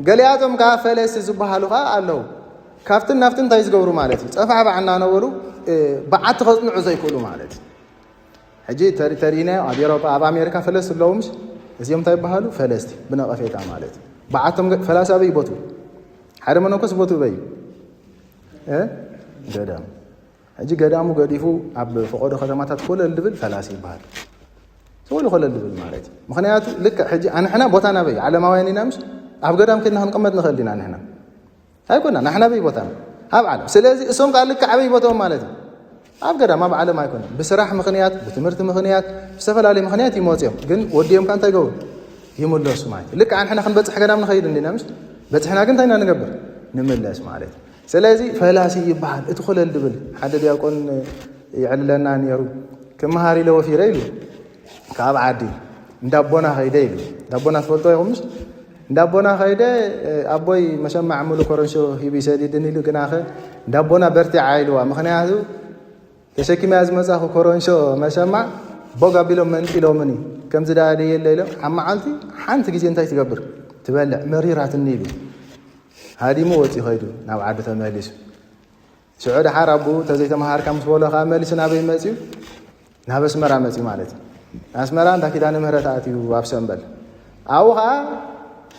ገሊኣቶም ከዓ ፈለሲ ዝበሃሉ ከዓ ኣለዉ። ካብትን ናብትን እንታይ ዝገብሩ ማለት እዩ? ጸፋዕፋዕ እናነበሩ፣ እ፣ በዓቲ ከጽንዑ ዘይክእሉ ማለት እዩ። ሕጂ ተሪ-፣ ተሪኢናዮ ኣብ ኤውሮጳ፣ ኣብ ኣሜሪካ ፈለስቲ ኣለዉ ምሽ? እዚኦም እንታይ ይበሃሉ? ፈለስቲ፣ ብነቐፌታ ማለት እዩ። በዓቶም ገ-፣ ፈላሲ ኣበይ ይቦቱ? ሓደ መነኮስ ቦቱ በይ? እ? ገዳም። ሕጂ ገዳሙ ገዲፉ ኣብ ፈቐዶ ከተማታት ኮለል ድብል ፈላሲ ይበሃል። ዝበሉ ኮለል ድብል ማለት እዩ። ምኽንያቱ ልክዕ ሕጂ ኣንሕና ቦታ ናበይ? ዓለማውያን ኢና ምሽ? ኣብ ገዳም ከድና ክንቅመጥ ንኽእል ዲና ንሕና? ኣይኮና፣ ንሕና ኣበይ ቦታና? ኣብ ዓለም። ስለዚ እሶም ከዓ ልክዕ ኣበይ ቦታኦም ማለት እዩ? ኣብ ገዳም፣ ኣብ ዓለም ኣይኮነን። ብስራሕ ምኽንያት፣ ብትምህርቲ ምኽንያት፣ ብዝተፈላለዩ ምኽንያት ይመፁ እዮም። ግን ወዲኦም ከዓ እንታይ ይገብሩ? ይምለሱ ማለት እዩ። ልክዕ ኣንሕና ክንበፅሕ ገዳም ንኸይድ እንዲና ምሽ? በፅሕና ግን እንታይ ኢና ንገብር? ንምለስ ማለት እዩ። ስለዚ ፈላሲ ይበሃል። እቲ ኮለል ድብል ሓደ ዲያቆን ይዕልለና ነይሩ። ክመሃር ኢለ ወፊረ ኢሉ ካብ ዓዲ እንዳቦና ከይደ ኢሉ። እንዳቦና ትፈልጦ ኢኹም ምሽ? እንዳቦና ከይደ፣ ኣቦይ መሸማዕ ሙሉ ኮረንሾ ሂቡ ይሰዲድን ኢሉ። ግናኸ እንዳቦና በርቲዓ ኢልዋ። ምኽንያቱ ተሸኪመያ ዝመጻኹ ኮረንሾ መሸማዕ ቦግ ኣቢሎም መንጢሎምኒ። ከምዚ ደኣ ደየለ ኢሎም ኣብ መዓልቲ ሓንቲ ግዜ እንታይ ትገብር? ትበልዕ። መሪራትኒ ኢሉ። ሃዲሙ ወጺኡ ከይዱ ናብ ዓዱ ተመሊሱ። ሽዑ ደሓር ኣቦኡ ተዘይተመሃርካ ምስ በሎ ከዓ መሊሱ ናበይ መጺኡ? ናብ ኣስመራ መጺኡ ማለት እዩ። ኣስመራ እንዳ ኪዳነ ምህረት ኣትዩ ኣብ ሰምበል። ኣብኡ ከዓ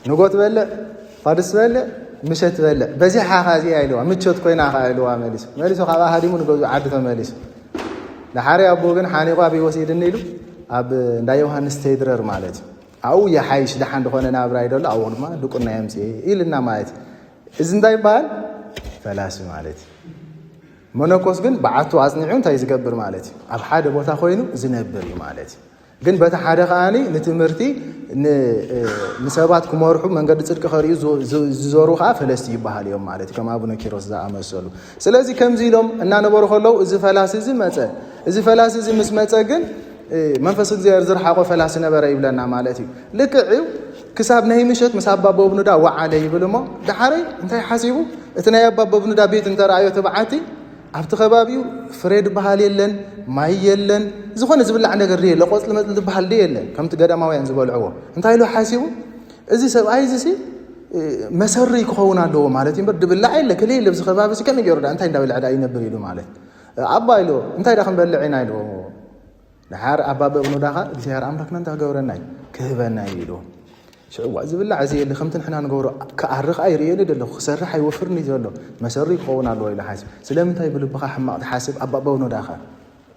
ንጎ ትበልዕ፣ ፋድስ ትበልዕ፣ ምሸት ትበልዕ። በዚሓ ከዓ እዚኣ ኢልዋ፣ ምቾት ኮይና ከዓ ኢልዋ መሊሱ። መሊሱ ካብኣ ሃዲሙ ንገዝኡ ዓዲ ተመሊሱ። ደሓር ኣቦኡ ግን ሓኒቑ ኣበይ ወሲድኒ ኢሉ ኣብ እንዳ ዮሃንስ ቴድረር ማለት እዩ። ኣብኡ ይሓይሽ ደሓን ዝኾነ ናብራ ይደሎ፣ ኣብኡ ድማ ድቁና የምጽእ ኢልና ማለት እዩ። እዚ እንታይ ይበሃል? ፈላሲ ማለት እዩ። መነኮስ ግን በዓቱ ኣጽኒዑ እንታይ ዝገብር ማለት እዩ? ኣብ ሓደ ቦታ ኮይኑ ዝነብር እዩ ማለት እዩ። ግን በቲ ሓደ ከዓኒ ንትምህርቲ ን-፣ እ፣ ንሰባት ክመርሑ መንገዲ ጽድቂ ከርእዩ ዝ-፣ ዝ-፣ ዝዞሩ ከዓ ፈለስቲ ይበሃሉ እዮም ማለት እዩ። ከም ኣቡነ ኪሮስ ዝኣመሰሉ። ስለዚ ከምዚ ኢሎም እናነበሩ ከለዉ እዚ ፈላሲ እዚ መጸ። እዚ ፈላሲ እዚ ምስ መጸ ግን፣ እ፣ መንፈስ እግዚኣብሔር ዝረሓቖ ፈላሲ ነበረ ይብለና ማለት እዩ። ልክዕ እዩ። ክሳብ ናይ ምሸት ምስ ኣባ በብኑዳ ወዓለ ይብል እሞ፣ ደሓረይ እንታይ ሓሲቡ? እቲ ናይ ኣባ በብኑዳ ቤት እንተረኣዮ እቲ በዓቲ፣ ኣብቲ ከባቢኡ ፍሬ ዝበሃል የለን፣ ማይ የለን፣ ዝኾነ ዝብላዕ ነገር ድየ፣ ለቆጽሊ መጽሊ ዝበሃል ድየ የለን፣ ከምቲ ገዳማውያን ዝበልዕዎ። እንታይ ኢሉ ሓሲቡ? እዚ ሰብኣይ እዚ ሲ፣ እ፣ መሰሪ ክኸውን ኣለዎ ማለት እዩ እምበር፣ ድብላዕ የለ፣ ክልእ የለ፣ ኣብዚ ከባቢ ሲ ከመይ ገይሩ ደኣ፣ እንታይ እንዳበልዐ ደኣ ይነብር ኢሉ ማለት። ኣባ ኢልዎ፣ እንታይ ደኣ ክንበልዕ ኢና ኢልዎ። ደሓር ኣባ በብኑዳኻ እግዚኣብሔር ኣምላኽና እንታይ ክገብረና እዩ? ክህበና እዩ ኢልዎ። ሽዑ፣ "እዋ፣ ዝብላዕ እዚ የለ፣ ከምቲ ንሕና ንገብሮ ክኣሪ ኸኣ ይርእየሉ ዘለኹ፣ ክሰርሕ ኣይወፍርን እዩ ዘሎ፣ መሰሪ ክኸውን ኣለዎ" ኢሉ ሓሲቡ። ስለምንታይ ብልብኻ ሕማቕ ትሓስብ ኣባ በብኑዳኻ?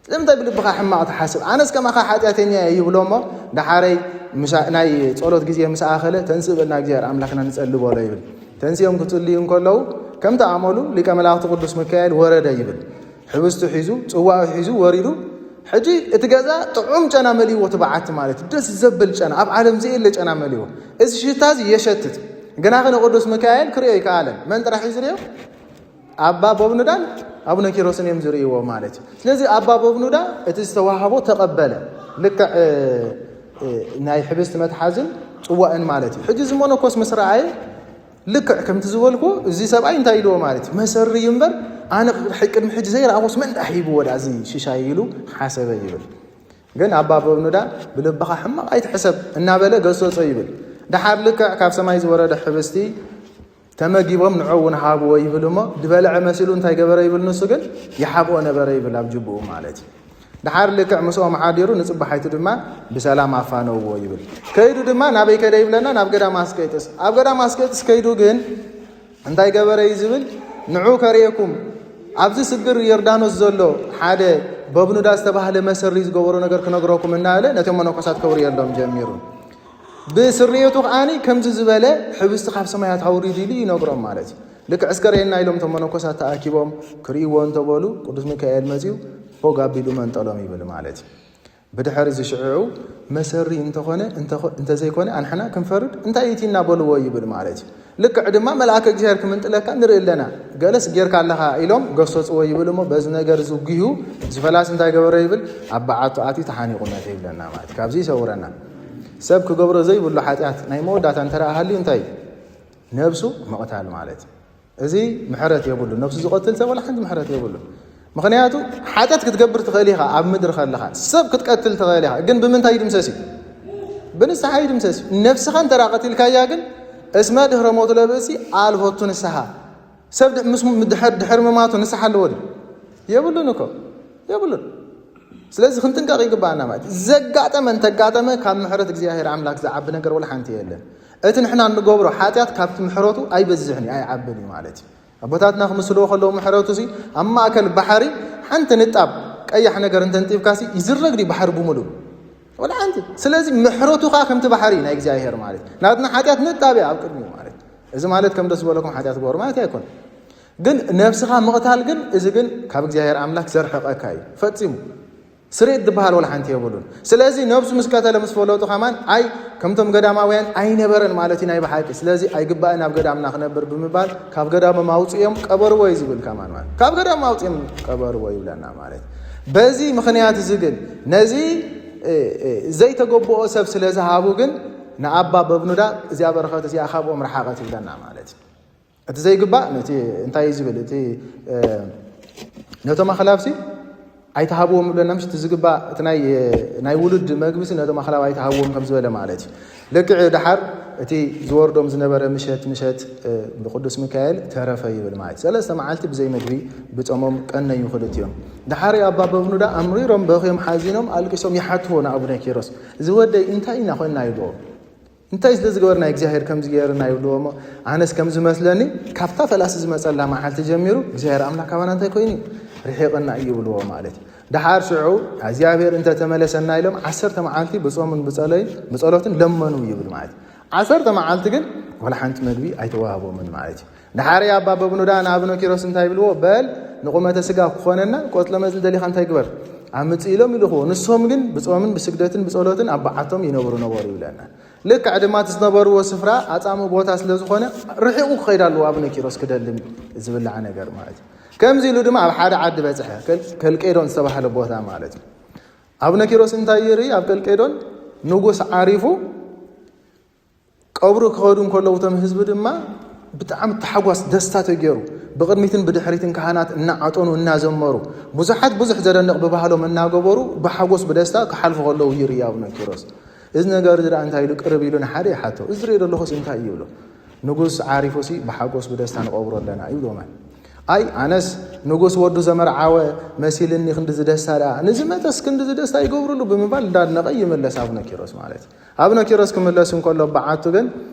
ስለምንታይ ብልብኻ ሕማቕ ትሓስብ? ኣነስ ከማኻ ሓጢኣተኛ እየ ይብሎ እሞ፣ ደሓረይ ምሻ-፣ ናይ ጸሎት ግዜ ምስ ኣኸለ፣ "ተንስእ በልና እግዚኣብሔር ኣምላኽና ንጸሊ" በሎ ይብል። ተንሲኦም ክጽልዩ እንከለዉ፣ ከምቲ ኣመሉ ሊቀ መላእኽቲ ቅዱስ ሚካኤል ወረደ ይብል። ሕብስቱ ሒዙ፣ ጽዋኡ ሒዙ ወሪዱ። ሕጂ እቲ ገዛ ጥዑም ጨና መሊእዎ፣ እቲ በዓቲ ማለት እዩ። ደስ ዘብል ጨና፣ ኣብ ዓለም ዘየለ ጨና መሊእዎ። እዚ ሽታ እዚ የሸትት። ግናኸ ንቅዱስ ሚካኤል ክርእዮ ኣይከኣለን። መን ጥራሕ እዩ ዝርእዮ? ኣባ በብኑዳን ኣቡነ ኪሮስን እዮም ዝርእይዎ ማለት እዩ። ስለዚ ኣባ በብኑዳ እቲ ዝተዋህቦ ተቐበለ። ልክዕ ናይ ሕብስቲ መትሓዝን ጽዋእን ማለት እዩ። ሕጂ እዚ መነኮስ ምስ ረኣየ ልክዕ ከምቲ ዝበልኩ እዚ ሰብኣይ እንታይ ኢልዎ ማለት እዩ፣ መሰሪ እዩ እምበር ኣነ ቅድሚ ሕጂ ዘይረኣኹስ መን ደኣ ሂብዎ ደኣ እዚ ሽሻይ ኢሉ ሓሰበ ይብል። ግን ኣባ በብኑዳ ብልብኻ ሕማቕ ኣይትሕሰብ እናበለ ገሰጾ ይብል። ደሓር ልክዕ ካብ ሰማይ ዝወረደ ሕብስቲ ተመጊቦም ንዑ እውን ሃብዎ ይብል እሞ ዝበልዐ መሲሉ እንታይ ገበረ ይብል፣ ንሱ ግን ይሓብኦ ነበረ ይብል ኣብ ጅብኡ ማለት እዩ። ደሓር ልክዕ ምስኦም ሓዲሩ ንጽባሓይቱ ድማ ብሰላም ኣፋነውዎ ይብል። ከይዱ ድማ ናበይ ከደ ይብለና፣ ናብ ገዳም ኣስቄጥስ። ኣብ ገዳም ኣስቄጥስ ከይዱ ግን እንታይ ገበረ እዩ ዝብል፣ ንዑ ከርእየኩም ኣብዚ ስግር ዮርዳኖስ ዘሎ ሓደ በብኑዳ ዝተባህለ መሰሪ ዝገበሮ ነገር ክነግረኩም እናበለ ነቶም መነኮሳት ከውርየሎም ጀሚሩ። ብስርየቱ ከዓኒ ከምዚ ዝበለ ሕብስቲ ካብ ሰማያት ኣውሪዱ ኢሉ ይነግሮም ማለት እዩ። ልክዕ እስከ ርእየና ኢሎም እቶም መነኮሳት ተኣኪቦም ክርእይዎ እንተበሉ ቅዱስ ሚካኤል መጺኡ ቦግ ኣቢሉ መንጠሎም ይብል ማለት እዩ። ብድሕሪ እዚ ሽዑ መሰሪ እንተኾነ እንተዘይኮነ ኣንሕና ክንፈርድ እንታይ እቲ እናበልዎ ይብል ማለት እዩ። ልክዕ ድማ መልኣከ እግዚኣብሔር ክምንጥለካ ንርኢ ኣለና። ገለስ ጌርካ ኣለኻ ኢሎም ገሰጽዎ ይብል እሞ በዚ ነገር ዝጉሁ ዝፈላስ እንታይ ገበረ ይብል፣ ኣብ በዓቱ ኣትዩ ተሓኒቑ መተ ይብለና ማለት እዩ። ካብዚ ይሰውረና። ሰብ ክገብሮ ዘይብሉ ሓጢኣት ናይ መወዳእታ እንተ ደኣ ሃልዩ እንታይ እዩ? ነብሱ ምቕታል ማለት እዩ። እዚ ምሕረት የብሉ። ነብሱ ዝቐትል ሰብ ወላ ሓንቲ ምሕረት የብሉ። ምኽንያቱ ሓጢኣት ክትገብር ትኽእል ኢኻ ኣብ ምድሪ ከለኻ፣ ሰብ ክትቀትል ትኽእል ኢኻ፣ ግን ብምንታይ ይድምሰስ እዩ? ብንስሓ ይድምሰስ እዩ። ነብስኻ እንተ ደኣ ቀቲልካያ ግን እስመ ድሕረ ሞቱ ለብእሲ ኣልቦቱ ንስሓ። ሰብ ድ- ምስ ድሕር ድሕር ምማቱ ንስሓ ኣለዎ ድዩ? የብሉን እኮ፣ የብሉን። ስለዚ ክንጥንቀቕ ይግባኣና ማለት እዩ። ዘጋጠመ እንተጋጠመ ካብ ምሕረት እግዚኣብሔር ኣምላክ ዝዓቢ ነገር ወላ ሓንቲ የለን። እቲ ንሕና እንገብሮ ሓጢኣት ካብቲ ምሕረቱ ኣይበዝሕን እዩ፣ ኣይዓብን እዩ ማለት እዩ። ኣቦታትና ክምስልዎ ከለዉ ምሕረቱ ሲ ኣብ ማእከል ባሕሪ ሓንቲ ንጣብ ቀያሕ ነገር እንተንጢብካ ሲ ይዝረግ ድዩ ባሕሪ ብምሉእ? ወላ ሓንቲ። ስለዚ ምሕረቱ ኸኣ ከምቲ ባሕሪ እዩ ናይ እግዚኣብሔር ማለት እዩ። ናትና ሓጢኣት ንጣብ እያ ኣብ ቅድሚኡ ማለት እዩ። እዚ ማለት ከም ደስ ዝበለኩም ሓጢኣት ግበሩ ማለት ኣይኮነን። ግን ነብስኻ ምቕታል ግን፣ እዚ ግን ካብ እግዚኣብሔር ኣምላክ ዘርሕቐካ እዩ ፈጺሙ። ስርየት ዝበሃል ወላ ሓንቲ የብሉን። ስለዚ ነብሱ ምስ ቀተለ ምስ ፈለጡ ከማን ኣይ ከምቶም ገዳማውያን ኣይነበረን ማለት እዩ ናይ ብሓቂ። ስለዚ ኣይግባእን ኣብ ገዳምና ክነብር ብምባል ካብ ገዳሞም ኣውፅኦም ቀበርዎ እዩ ዝብል ከማን ማለት ካብ ገዳም ኣውፅኦም ቀበርዎ ይብለና ማለት እዩ። በዚ ምኽንያት እዚ ግን ነዚ እ፣ እ፣ ዘይተገብኦ ሰብ ስለ ዝሃቡ ግን ንኣባ በብኑዳ እዚኣ በረኸት እዚኣ ካብኦም ረሓቐት ይብለና ማለት እዩ። እቲ ዘይግባእ ነቲ እንታይ እዩ ዝብል እቲ እ፣ ነቶም ኣኽላብሲ ኣይትሃብዎም ይብለና ምሽ እቲ ዝግባእ እቲ ናይ እ፣ ናይ ውሉድ መግብሲ ነቶም ኣኽላብ ኣይትሃብዎም ከም ዝበለ ማለት እዩ። ልክዕ ደሓር እቲ ዝወርዶም ዝነበረ ምሸት ምሸት እ፣ ብቅዱስ ሚካኤል ተረፈ ይብል ማለት እዩ። ሰለስተ መዓልቲ ብዘይ መግቢ ብጾሞም ቀነዩ ክልቲኦም። ደሓር ኣባ በብኑዳ ኣምሪሮም በኽዮም ሓዚኖም ኣልቂሶም ይሓትዎ ንኣቡነ ኪሮስ፣ እዚ ወደይ እንታይ ኢና ኮይንና ይብልዎ። እንታይ ስለ ዝገበርና እግዚኣብሔር ከምዚ ገይርና ይብልዎ እሞ ኣነስ ከም ዝመስለኒ ካብታ ፈላሲ ዝመጸላ መዓልቲ ጀሚሩ እግዚኣብሔር ኣምላክ ካባና እንታይ ኮይኑ እዩ ርሒቕና እዩ ይብልዎ ማለት እዩ። ደሓር ሽዑ እግዚኣብሔር እንተተመለሰና ኢሎም ዓሰርተ መዓልቲ ብጾምን ብጸለይን ብጸሎትን ለመኑ ይብል ማለት እዩ። ዓሰርተ መዓልቲ ግን ወላ ሓንቲ መግቢ ኣይተዋህቦምን ማለት እዩ። ደሓር ኣባ በብኑዳ ንኣቡነ ኪሮስ እንታይ ይብልዎ፣ በል ንቁመተ ስጋ ክኾነና ቆጽለ መጽሊ ደሊኻ እንታይ ግበር ኣምጽእ ኢሎም ይልኽዎ። ንሶም ግን ብጾምን ብስግደትን ብጸሎትን ኣብ በዓቶም ይነብሩ ነበሩ ይብለና። ልክዕ ድማ እቲ ዝነበርዎ ስፍራ ኣጻምእ ቦታ ስለ ዝኾነ ርሒቑ ክኸይድ ኣለዎ ኣቡነ ኪሮስ ክደሊ ዝብላዕ ነገር ማለት እዩ። ከምዚ ኢሉ ድማ ኣብ ሓደ ዓዲ በጽሐ፣ ከል- ከልቄዶን ዝተባህለ ቦታ ማለት እዩ። ኣቡነ ኪሮስ እንታይ ይርኢ ኣብ ከልቄዶን ንጉስ ዓሪፉ ቀብሩ ክኸዱ እንከለዉ እቶም ህዝቢ ድማ ብጣዕሚ ታሕጓስ ደስታ ተገይሩ ብቕድሚትን ብድሕሪትን ካህናት እናዓጠኑ እናዘመሩ ብዙሓት ብዙሕ ዘደንቕ ብባህሎም እናገበሩ ብሓጎስ ብደስታ ክሓልፉ ከለዉ ይርኢ ኣቡነ ኪሮስ። እዚ ነገር እዚ ደኣ እንታይ ኢሉ ቅርብ ኢሉ ንሓደ ይሓቶ፣ እዚ ዝርኢ ዘለኹስ እንታይ እዩ ይብሎ። ንጉስ ዓሪፉሲ ብሓጎስ ብደስታ ንቐብሮ ኣለና ይብሎ። ማይ ኣይ ኣነስ ንጉስ ወዱ ዘመርዓወ መሲልኒ ክንዲ ዝደስታ ደኣ ንዝመተስ ክንዲ ዝደስታ ይገብርሉ ብምባል እንዳድነቐ ይምለስ ኣቡነ ኪሮስ ማለት እዩ። ኣቡነ ኪሮስ ክምለስ እንከሎ በዓቱ ግን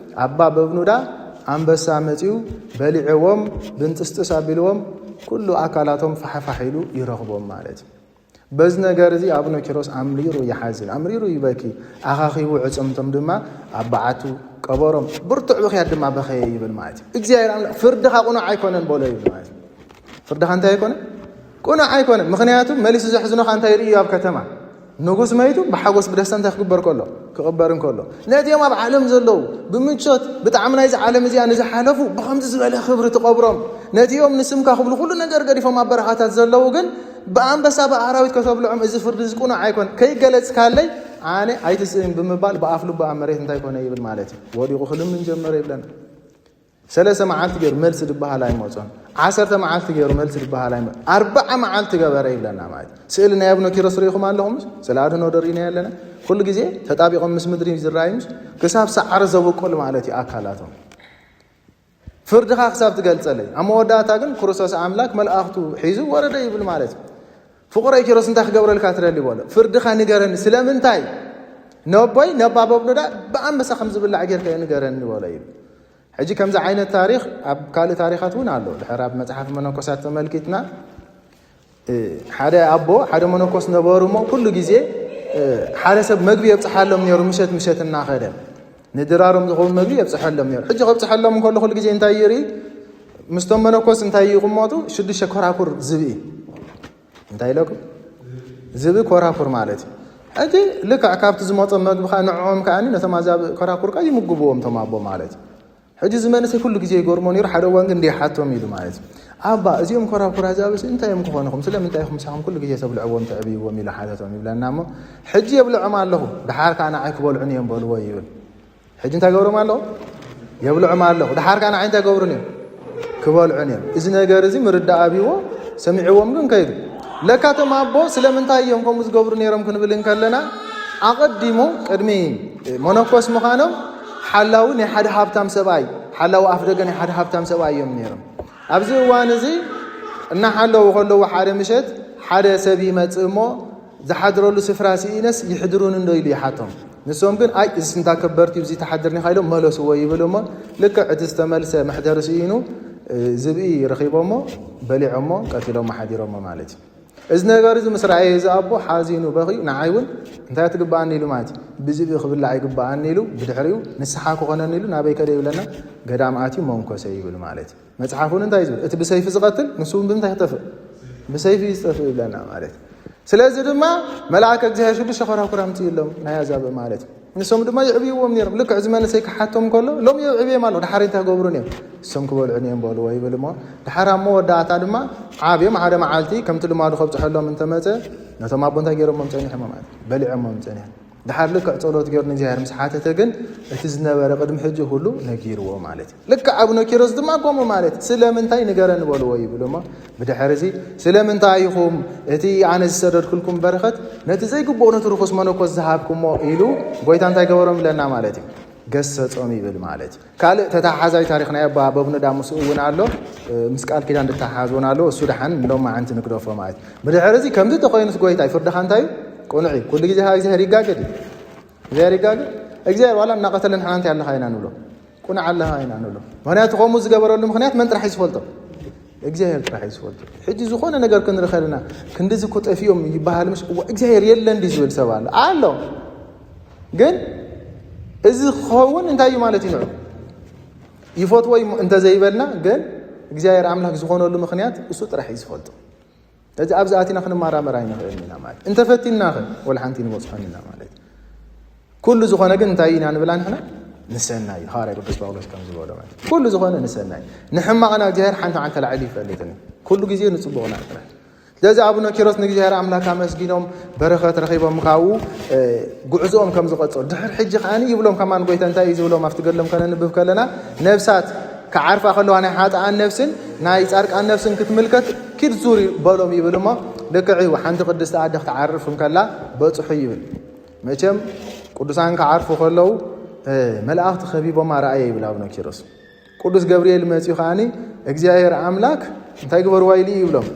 ኣባ በብኑዳ ኣንበሳ መጺኡ በሊዕዎም ብንጥስጥስ ኣቢልዎም ኩሉ ኣካላቶም ፋሕፋሕ ኢሉ ይረኽቦም ማለት እዩ። በዚ ነገር እዚ ኣቡነ ኪሮስ ኣምሪሩ ይሓዝን ኣምሪሩ ይበኪ። ኣኻኺቡ ዕፅምቶም ድማ ኣብ በዓቱ ቀበሮም። ብርቱዕ ብኽያት ድማ በኸየ ይብል ማለት እዩ። እግዚኣብሔር ኣምላኽ ፍርድኻ ቁኑዕ ኣይኮነን በሎ ይብል ማለት እዩ። ፍርድኻ እንታይ ኣይኮነን? ቁኑዕ ኣይኮነን። ምኽንያቱ መሊሱ ዘሕዝኖኻ እንታይ ርእዩ ኣብ ከተማ ንጉስ መይቱ ብሓጎስ ብደስታ እንታይ ክግበር ከሎ? ክቕበር እንከሎ፣ ነቲኦም ኣብ ዓለም ዘለዉ ብምቾት ብጣዕሚ ናይዚ ዓለም እዚኣ ንዝሓለፉ ብኸምዚ ዝበለ ክብሪ ትቐብሮም። ነቲኦም ንስምካ ክብሉ ኩሉ ነገር ገዲፎም ኣብ በረኻታት ዘለዉ ግን ብኣንበሳ ብኣራዊት ከተብልዖም፣ እዚ ፍርዲ እዚ ቅኑዕ ኣይኮን፣ ከይገለጽካለይ ኣነ ኣይትስእን ብምባል ብኣፍ ልቡ ኣብ መሬት እንታይ ኮነ ይብል ማለት እዩ። ወዲቑ ክልምን ጀመረ ይብለና። ሰለስተ መዓልቲ ገይሩ መልሲ ዝበሃል ኣይመጾን። ዓሰርተ መዓልቲ ገይሩ መልሲ ዝበሃል ኣይመ ኣርባዓ መዓልቲ ገበረ ይብለና ማለት እዩ። ስእሊ ናይ ኣቡነ ኪሮስ ርኢኹም ኣለኹም? ስእሊ ኣድህኖ ዶ ርኢና ኣለና? ኩሉ ግዜ ተጣቢቖም ምስ ምድሪ ዝረኣዩ ምስ ክሳብ ሳዕሪ ዘብቁል ማለት እዩ ኣካላቶም። ፍርድኻ ክሳብ ትገልጸለይ። ኣብ መወዳእታ ግን ክርስቶስ ኣምላክ መልኣኽቱ ሒዙ ወረደ ይብል ማለት እዩ። ፍቑረይ ኪሮስ እንታይ ክገብረልካ ትደሊ በሎ። ፍርድኻ ንገረኒ። ስለምንታይ ነቦይ ነባ በብሎዳ ብኣንበሳ ከም ዝብላዕ ጌርካ እዩ ንገረኒ በሎ ይብል። ሕጂ ከምዚ ዓይነት ታሪኽ ኣብ ካልእ ታሪኻት እውን ኣሎ። ድሕር ኣብ መጽሓፍ መነኮሳት ተመልኪትና፣ እ፣ ሓደ ኣቦ፣ ሓደ መነኮስ ነበሩ እሞ ኩሉ ግዜ፣ እ፣ ሓደ ሰብ መግቢ የብጽሓሎም ነይሩ፣ ምሸት ምሸት እናኸደ ንድራሮም ዝኸውን መግቢ የብጽሐሎም ነይሩ። ሕጂ ከብጽሐሎም እንከሎ ኩሉ ግዜ እንታይ ይርኢ? ምስቶም መነኮስ እንታይ ይቕመጡ? ሽዱሽተ ኮራኩር ዝብኢ። እንታይ ኢለኩም? ዝብኢ ኮራኩር ማለት እዩ። ሕጂ ልክዕ ካብቲ ዝመጾ መግቢ ከኣ ንዕኦም ከኣ ነቶም ኣዛብእ ኮራኩር ከኣ ይምግብዎም እቶም ኣቦ ማለት እዩ። ሕጂ እዚ መንእሰይ ኩሉ ግዜ ይገርሞ ነይሩ፣ ሓደ እዋን ግን እንዲይ ሓቶም ኢሉ ማለት እዩ። ኣባ፣ እዚኦም ኮራኩር ኣዛብእሲ እንታይ እዮም ክኾኑኹም? ስለምንታይ ኢኹም ምሳኹም ኩሉ ግዜ ተብልዕዎም ተዕብይዎም? ኢሉ ሓተቶም ይብለና እሞ፣ ሕጂ የብልዖም ኣለኹ፣ ደሓር ከኣ ንዓይ ክበልዑኒ እዮም በልዎ ይብል። ሕጂ እንታይ ገብሮም ኣለኹ? የብልዖም ኣለኹ፣ ደሓር ከኣ ንዓይ እንታይ ገብሩኒ እዮም? ክበልዑኒ እዮም። እዚ ነገር እዚ ምርዳእ ኣብይዎ፣ ሰሚዕዎም ግን ከይዱ። ለካ እቶም ኣቦ ስለምንታይ እዮም ከምኡ ዝገብሩ ነይሮም ክንብል እንከለና፣ ኣቐዲሙ ቅድሚ መነኮስ ምዃኖም ሓላዊ ናይ ሓደ ሃብታም ሰብኣይ፣ ሓላዊ ኣፍ ደገ ናይ ሓደ ሃብታም ሰብኣይ እዮም ነይሮም። ኣብዚ እዋን እዚ እናሓለዉ ከለዉ ሓደ ምሸት ሓደ ሰብ ይመጽእ እሞ ዝሓድረሉ ስፍራ ስኢነስ ይሕድሩኒ እንዶ ኢሉ ይሓቶም። ንሶም ግን ኣይ እዚ ስንታ ከበርቲ እዚ ተሓድርኒ ኢኻ ኢሎም መለስዎ ይብል እሞ ልክዕ እቲ ዝተመልሰ መሕደሪ ስኢኑ፣ እ፣ ዝብኢ ረኺቦሞ በሊዖሞ ቀቲሎሞ ሓዲሮሞ ማለት እዩ። እዚ ነገር እዚ ምስ ረኣየ እዚ ኣቦ ሓዚኑ በኺዩ ንዓይ እውን እንታይ ትግበኣኒ ኢሉ ማለት እዩ። ብዝብኢ ክብላዕ ይግበኣኒ ኢሉ ብድሕሪኡ ንስሓ ክኾነኒ ኢሉ ናበይ ከደ ይብለና ገዳም ኣትዩ መንኮሰ ይብል ማለት እዩ። መጽሓፍ እውን እንታይ እዩ ዝብል? እቲ ብሰይፊ ዝቐትል ንሱ እውን ብምንታይ ክጠፍእ? ብሰይፊ እዩ ዝጠፍእ ይብለና ማለት እዩ። ስለዚ ድማ መልኣከ እግዚኣብሔር ሽዱሽተ ኮራኩር ኣምፅእሎም ናይ ኣዛብእ ማለት እዩ። ንሶም ድማ ይዕብይዎም ነይሮም። ልክዕ እዚ መንእሰይ ክሓቶም ከሎ ሎም የዕብዮም ኣሎ። ድሓር እንታይ ገብሩን እዮም? እሶም ክበልዑን እዮም በልዎ ይብል እሞ ድሓር ኣብ መወዳእታ ድማ ዓብዮም ሓደ መዓልቲ ከምቲ ልማዱ ከብፅሐሎም እንተመፀ ነቶም ኣቦ እንታይ ገይሮሞም ፀኒሖም ማለት እዩ? በሊዖሞም ፀኒሖም። ድሓር ልክዕ ጸሎት ገይሩ ንእግዚኣብሔር ምስ ሓተተ ግን እቲ ዝነበረ ቅድሚ ሕጂ ኩሉ ነጊርዎ ማለት እዩ። ልክዕ ኣቡነ ኪሮስ ድማ ከምኡ ማለት እዩ። ስለምንታይ ንገረኒ በልዎ ይብል እሞ ብድሕር እዚ ስለምንታይ ኢኹም እቲ ኣነ ዝሰደድኩልኩም በረኸት ነቲ ዘይግብኦ ነቲ ርኹስ መነኮስ ዝሃብኩሞ ኢሉ ጎይታ እንታይ ገበሮም ይብለና ማለት እዩ። ገሰጾም ይብል ማለት እዩ። ካልእ ተተሓሓዛይ ታሪኽ ናይ ኣባ በብኑዳ ምስኡ እውን ኣሎ። እ፣ ምስ ቃል ኪዳን ዝተሓሓዝ እውን ኣሎ። እሱ ደሓን ሎም መዓንቲ ንግደፎ ማለት እዩ። ብድሕር እዚ ከምዚ ተኾይኑስ ጎይታይ ፍርድኻ እንታይ እዩ? ቅኑዕ እዩ። ኩሉ ግዜ ካብ እግዚኣብሔር ይጋገድ እዩ። እግዚኣብሔር ይጋገድ? እግዚኣብሔር ዋላ እናቐተለ ንሕና እንታይ ኣለኻ ኢና ንብሎ? ቅኑዕ ኣለኻ ኢና ንብሎ። ምኽንያቱ ከምኡ ዝገበረሉ ምኽንያት መን ጥራሕ እዩ ዝፈልጦ? እግዚኣብሔር ጥራሕ እዩ ዝፈልጦ። ሕጂ ዝኾነ ነገር ክንርኢ ከለና ክንድዚ እኮ ጠፊኦም ይበሃል ምሽ? እዋ እግዚኣብሔር የለን ድዩ ዝብል ሰብ ኣሎ? ኣሎ። ግን እዚ ክኸውን እንታይ እዩ ማለት እዩ ንዑ? ይፈትዎ እዩ እንተዘይበልና ግን እግዚኣብሔር ኣምላኽ ዝኾነሉ ምኽንያት እሱ ጥራሕ እዩ ዝፈልጦ። እዚ ኣብዚ ኣቲና ክንመራመር ኣይንኽእልን ኢና ማለት። እንተፈቲንና ኸ ወላ ሓንቲ ንበጽሖን ኢና ማለት። ኩሉ ዝኾነ ግን እንታይ ኢና ንብላ ንሕና? ንሰናይ እዩ። ሃዋርያ ቅዱስ ጳውሎስ ከም ዝበሎ ማለት። ኩሉ ዝኾነ ንሰናይ እዩ። ንሕማቕና እግዚኣብሔር ሓንቲ መዓልቲ ተላዒሉ ይፈልጥን እዩ። ኩሉ ግዜ ንጽቡቕና ጥራሕ። ስለዚ ኣቡነ ኪሮስ ንእግዚኣብሔር ኣምላክ ኣመስጊኖም በረኸት ረኺቦም ካብኡ፣ እ፣ ጉዕዞኦም ከም ዝቐጸሉ። ድሕር ሕጂ ከኣኒ ይብሎም ከማን ጎይታ እንታይ እዩ ዝብሎም ኣብቲ ገድሎም ከነንብብ ከለና፣ ነፍሳት ክዓርፋ ከለዋ ናይ ሓጥኣን ነፍስን ናይ ጻድቃን ነፍስን ክትምልከት ኪድ ዙር በሎም ይብል እሞ፣ ልክዕ እዩ፣ ሓንቲ ቅድስቲ ኣደ ክትዓርፍ እንከላ በጽሑ ይብል። መቸም ቅዱሳን ክዓርፉ ከለዉ፣ እ፣ መላእኽቲ ከቢቦማ ረኣየ ይብል ኣቡነ ኪሮስ። ቅዱስ ገብርኤል መጺኡ ከኣኒ እግዚኣብሔር ኣምላክ እንታይ ግበርዋ ኢሉ እዩ ይብሎም።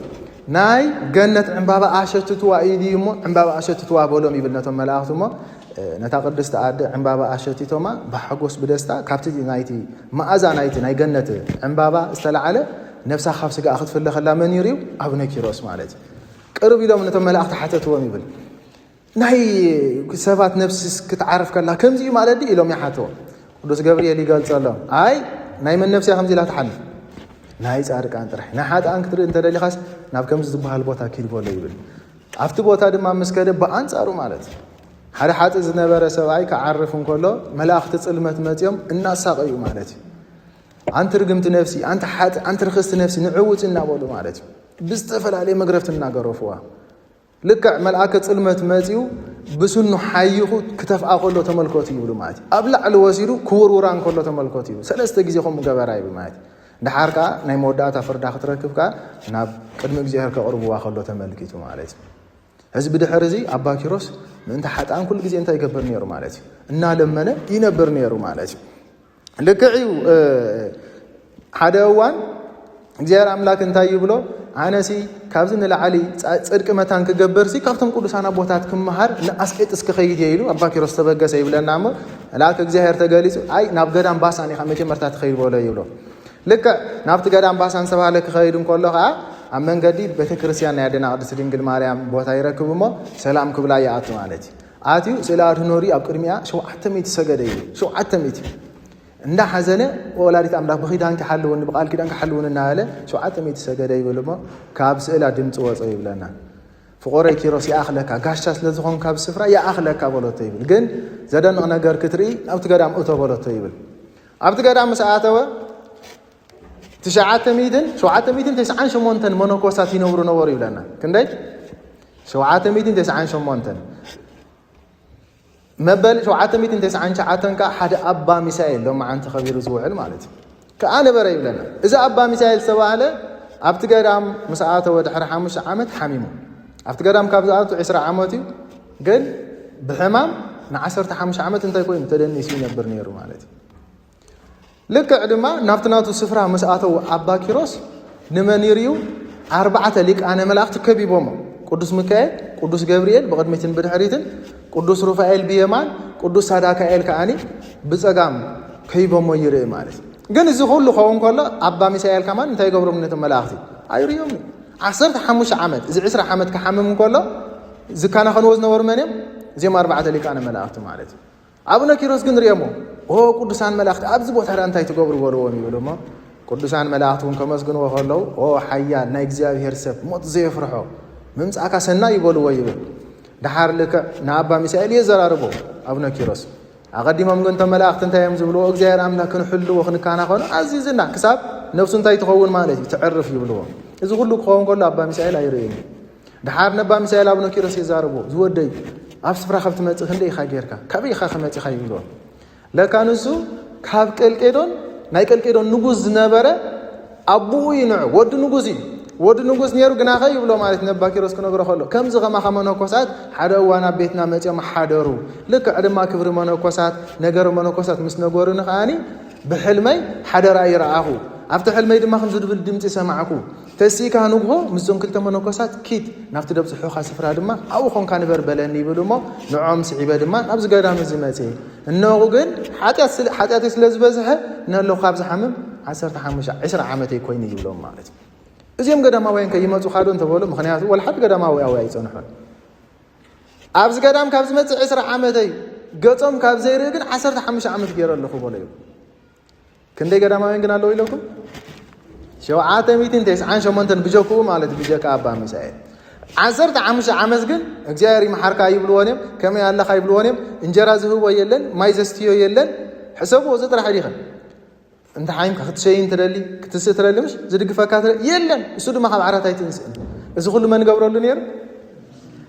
ናይ ገነት ዕምባባ ኣሸትትዋ ኢሉ እዩ እሞ ዕምባባ ኣሸትትዋ በሎም ይብል ነቶም መላእኽቲ እሞ፣ እ፣ ነታ ቅድስቲ ኣደ ዕምባባ ኣሸቲቶማ ብሓጎስ ብደስታ ካብቲ ናይቲ መኣዛ ናይቲ ናይ ገነት ዕምባባ ዝተላዓለ ነፍሳ ካብ ስጋኣ ክትፍለ ከላ መን ይርእዩ? ኣቡነ ኪሮስ ማለት እዩ። ቅርብ ኢሎም ነቶም መላእኽቲ ሓተትዎም ይብል። ናይ ሰባት ነፍስስ ክትዓርፍ ከላ ከምዚ እዩ ማለት ድዩ ኢሎም ይሓትዎ። ቅዱስ ገብርኤል ይገልጸሎም። ኣይ ናይ መን ነፍሲ እያ ከምዚ ኢላ ትሓልፍ? ናይ ጻድቃን ጥራሕ። ናይ ሓጥኣን ክትርኢ እንተደሊኻስ ናብ ከምዚ ዝበሃል ቦታ ኪድ በሎ ይብል። ኣብቲ ቦታ ድማ ምስ ከደ ብኣንጻሩ ማለት እዩ። ሓደ ሓጥእ ዝነበረ ሰብኣይ ክዓርፍ እንከሎ መላእኽቲ ጽልመት መጺኦም እናሳቐዩ ማለት እዩ። ኣንቲ ርግምቲ ነፍሲ፣ ኣንቲ ሓጥእ፣ ኣንቲ ርክስቲ ነፍሲ ንዕውፂ እናበሉ ማለት እዩ። ብዝተፈላለየ መግረፍቲ እናገረፍዋ። ልክዕ መልኣከ ጽልመት መጺኡ ብስኑ ሓይኹ ክተፍኣ ከሎ ተመልከቱ ይብሉ ማለት እዩ። ኣብ ላዕሊ ወሲዱ ክውርውራ እንከሎ ተመልከቱ ይብሉ። ሰለስተ ግዜ ከምኡ ገበራ ይብሉ ማለት እዩ። ድሓር ከኣ ናይ መወዳእታ ፍርዳ ክትረክብ ከኣ ናብ ቅድሚ እግዚኣብሔር ከቕርብዋ ከሎ ተመልኪቱ ማለት እዩ። እዚ ብድሕር እዚ ኣባ ኪሮስ ምእንቲ ሓጥኣን ኩሉ ግዜ እንታይ ይገብር ነይሩ ማለት እዩ? እናለመነ ይነብር ነይሩ ማለት እዩ። ልክዕ እዩ። ሓደ እዋን እግዚኣብሔር ኣምላክ እንታይ ይብሎ? ኣነሲ ካብዚ ንላዕሊ ጻ- ጽድቂ መታን ክገብርሲ ካብቶም ቅዱሳን ኣቦታት ክመሃር ንኣስቄጥስ ክኸይድ እየ ኢሉ ኣባ ኪሮስ ተበገሰ ይብለና። እሞ መልኣክ እግዚኣብሔር ተገሊጹ፣ ኣይ ናብ ገዳም ባሳን ኢኻ መጀመርታ ትኸይድ በሎ ይብሎ። ልክዕ ናብቲ ገዳም ባሳን ዝተባህለ ክኸይድ እንከሎ ከዓ ኣብ መንገዲ ቤተክርስትያን ናይ ኣደና ቅድስት ድንግል ማርያም ቦታ ይረክብ እሞ ሰላም ክብላ ይኣቱ ማለት እዩ። ኣትዩ ስእለ ኣድህኖ ሪኡ ኣብ ቅድሚኣ ሸውዓተ ሚእቲ ሰገደ እዩ። ሸውዓተ ሚእቲ እንዳሓዘነ፣ ወላዲት ኣምላክ ብኪዳንኪ ሓልውኒ፣ ብቃል ኪዳንኪ ሓልውኒ እናበለ ሸውዓተ ሚእቲ ሰገደ ይብል እሞ ካብ ስእላ ድምፂ ወፀ ይብለና። ፍቆረይ ኪሮስ ይኣኽለካ፣ ጋሻ ስለ ዝኾንካ ኣብዚ ስፍራ ይኣኽለካ በለቶ ይብል። ግን ዘደንቕ ነገር ክትርኢ ናብቲ ገዳም እቶ በለቶ ይብል። ኣብቲ ገዳም ምስ ኣተወ ትሽዓተ ሚእትን ሸውዓተ ሚእትን ተስዓን ሸሞንተን መነኮሳት ይነብሩ ነበሩ ይብለና። ክንደይ? ሸውዓተ ሚእትን ተስዓን ሸሞንተን። መበል ሸውዓተ ሚእትን ተስዓን ትሽዓተን ከዓ ሓደ ኣባ ሚሳኤል ሎማዓንቲ ከቢሩ ዝውዕል ማለት እዩ። ከኣ ነበረ ይብለና። እዚ ኣባ ሚሳኤል ዝተባህለ ኣብቲ ገዳም ምስ ኣተወ ድሕሪ ሓሙሽተ ዓመት ሓሚሙ። ኣብቲ ገዳም ካብ ዝኣቱ ዕስራ ዓመት እዩ። ግን ብሕማም ንዓሰርተ ሓሙሽተ ዓመት እንታይ ኮይኑ ተደኒሱ ይነብር ነይሩ ማለት እዩ። ልክዕ ድማ ናብቲ ናቱ ስፍራ ምስ ኣተዉ ኣባ ኪሮስ ንመን ይርእዩ? ኣርባዕተ ሊቃነ መላእኽቲ ከቢቦሞ። ቅዱስ ሚካኤል፣ ቅዱስ ገብርኤል ብቕድሚትን ብድሕሪትን፣ ቅዱስ ሩፋኤል ብየማን፣ ቅዱስ ሳዳካኤል ከኣኒ ብጸጋም ከቢቦሞ ይርኢ ማለት እዩ። ግን እዚ ኩሉ ክኸውን ከሎ ኣባ ሚሳኤል ከማን እንታይ ይገብሮም ነቶም መላእኽቲ? ኣይርእዮም እዩ። ዓሰርተ ሓሙሽተ ዓመት፣ እዚ ዕስራ ዓመት ክሓምም እንከሎ ዝከናኸንዎ ዝነበሩ መን እዮም? እዚኦም ኣርባዕተ ሊቃነ መላእኽቲ ማለት እዩ። ኣቡነ ኪሮስ ግን ርእዮሞ፣ ኦ ቅዱሳን መላእኽቲ ኣብዚ ቦታ ዳ እንታይ ትገብሩ በልዎም ይብሉ እሞ ቅዱሳን መላእኽቲ እውን ከመስግንዎ ከለዉ፣ ኦ ሓያል ናይ እግዚኣብሔር ሰብ ሞት ዘየፍርሖ ምምጻእካ ሰናይ ይበልዎ ይብል። ድሓር ልክዕ ንኣባ ሚሳኤል የዘራርቦ ኣቡነ ኪሮስ። ኣቐዲሞም ግን እቶም መላእኽቲ እንታይ እዮም ዝብልዎ? እግዚኣብሔር ኣምላክ ክንሕልዎ ክንከናኸኖ ኣዚዝና ክሳብ ነብሱ እንታይ ትኸውን ማለት እዩ ትዕርፍ ይብልዎ። እዚ ኩሉ ክኸውን ከሎ ኣባ ሚሳኤል ኣይርእይን እዩ። ድሓር ነባ ሚሳኤል ኣቡነ ኪሮስ የዛርቦ፣ ዝወደይ ኣብ ስፍራ ካብ ትመጽእ ክንደይ ኢኻ ጌርካ? ካበይ ኢኻ ክመጽኻ ይብሎ። ለካ ንሱ ካብ ቀልቄዶን ናይ ቀልቄዶን ንጉስ ዝነበረ ኣቡኡ እዩ ንዑ ወዲ ንጉስ እዩ። ወዲ ንጉስ ነይሩ ግናኸ ይብሎ ማለት ነባ ኪሮስ ክነግሮ ከሎ ከምዚ ከማኻ መነኮሳት ሓደ እዋን ኣብ ቤትና መጽኦም ሓደሩ። ልክዕ ድማ ክብሪ መነኮሳት ነገር መነኮሳት ምስ ነገሩኒ ከኣኒ ብሕልመይ ሓደራ ይረኣኹ። ኣብቲ ሕልመይ ድማ ከምዚ ድብል ድምፂ ሰማዕኩ። ተሲእካ ንግሆ ምስዞም ክልተ መነኮሳት ኪድ ናብቲ ደብፅሑኻ ስፍራ ድማ ኣብኡ ኾንካ ንበር በለኒ ይብል እሞ ንዖም ስዒበ ድማ ናብዚ ገዳም እዚ መፅእ። እነሆ ግን ሓጢኣት ስለ- ሓጢኣተይ ስለ ዝበዝሐ ነለኹ ካብ ዝሓምም ዓሰርተ ሓሙሽተ ዕስራ ዓመተይ ኮይኑ ይብሎም ማለት እዩ። እዚኦም ገዳማውያን ከ ይመፁ ካዶ እንተበሉ ምክንያቱ ወላ ሓደ ገዳማዊ ኣውያ ኣይፀንሑን። ኣብዚ ገዳም ካብ ዝመፅእ ዕስራ ዓመተይ ገፆም ካብ ዘይርኢ ግን ዓሰርተ ሓሙሽተ ዓመት ገይረ ኣለኹ በሎ እዩ። ክንደይ ገዳማውያን ግን ኣለዉ ኢለኩም? ሸውዓተ ሚእትን ተስዓን ሸሞንተን ብጀክኡ ማለት ብጀካ ኣባ ሚሳኤል ዓሰርተ ሓሙሽተ ዓመት ግን እግዚኣብሔር ይምሓርካ ይብልዎን እዮም፣ ከመይ ኣለኻ ይብልዎን እዮም። እንጀራ ዝህቦ የለን፣ ማይ ዘስትዮ የለን። ሕሰብዎ እዚ ጥራሕ ዲኸ? እንተ ሓይምካ ክትሸይን ትደሊ ክትስእ ትደሊ ምሽ ዝድግፈካ ትደ የለን። እሱ ድማ ካብ ዓራት ኣይትንስእን። እዚ ኩሉ መን ገብረሉ ነይሩ?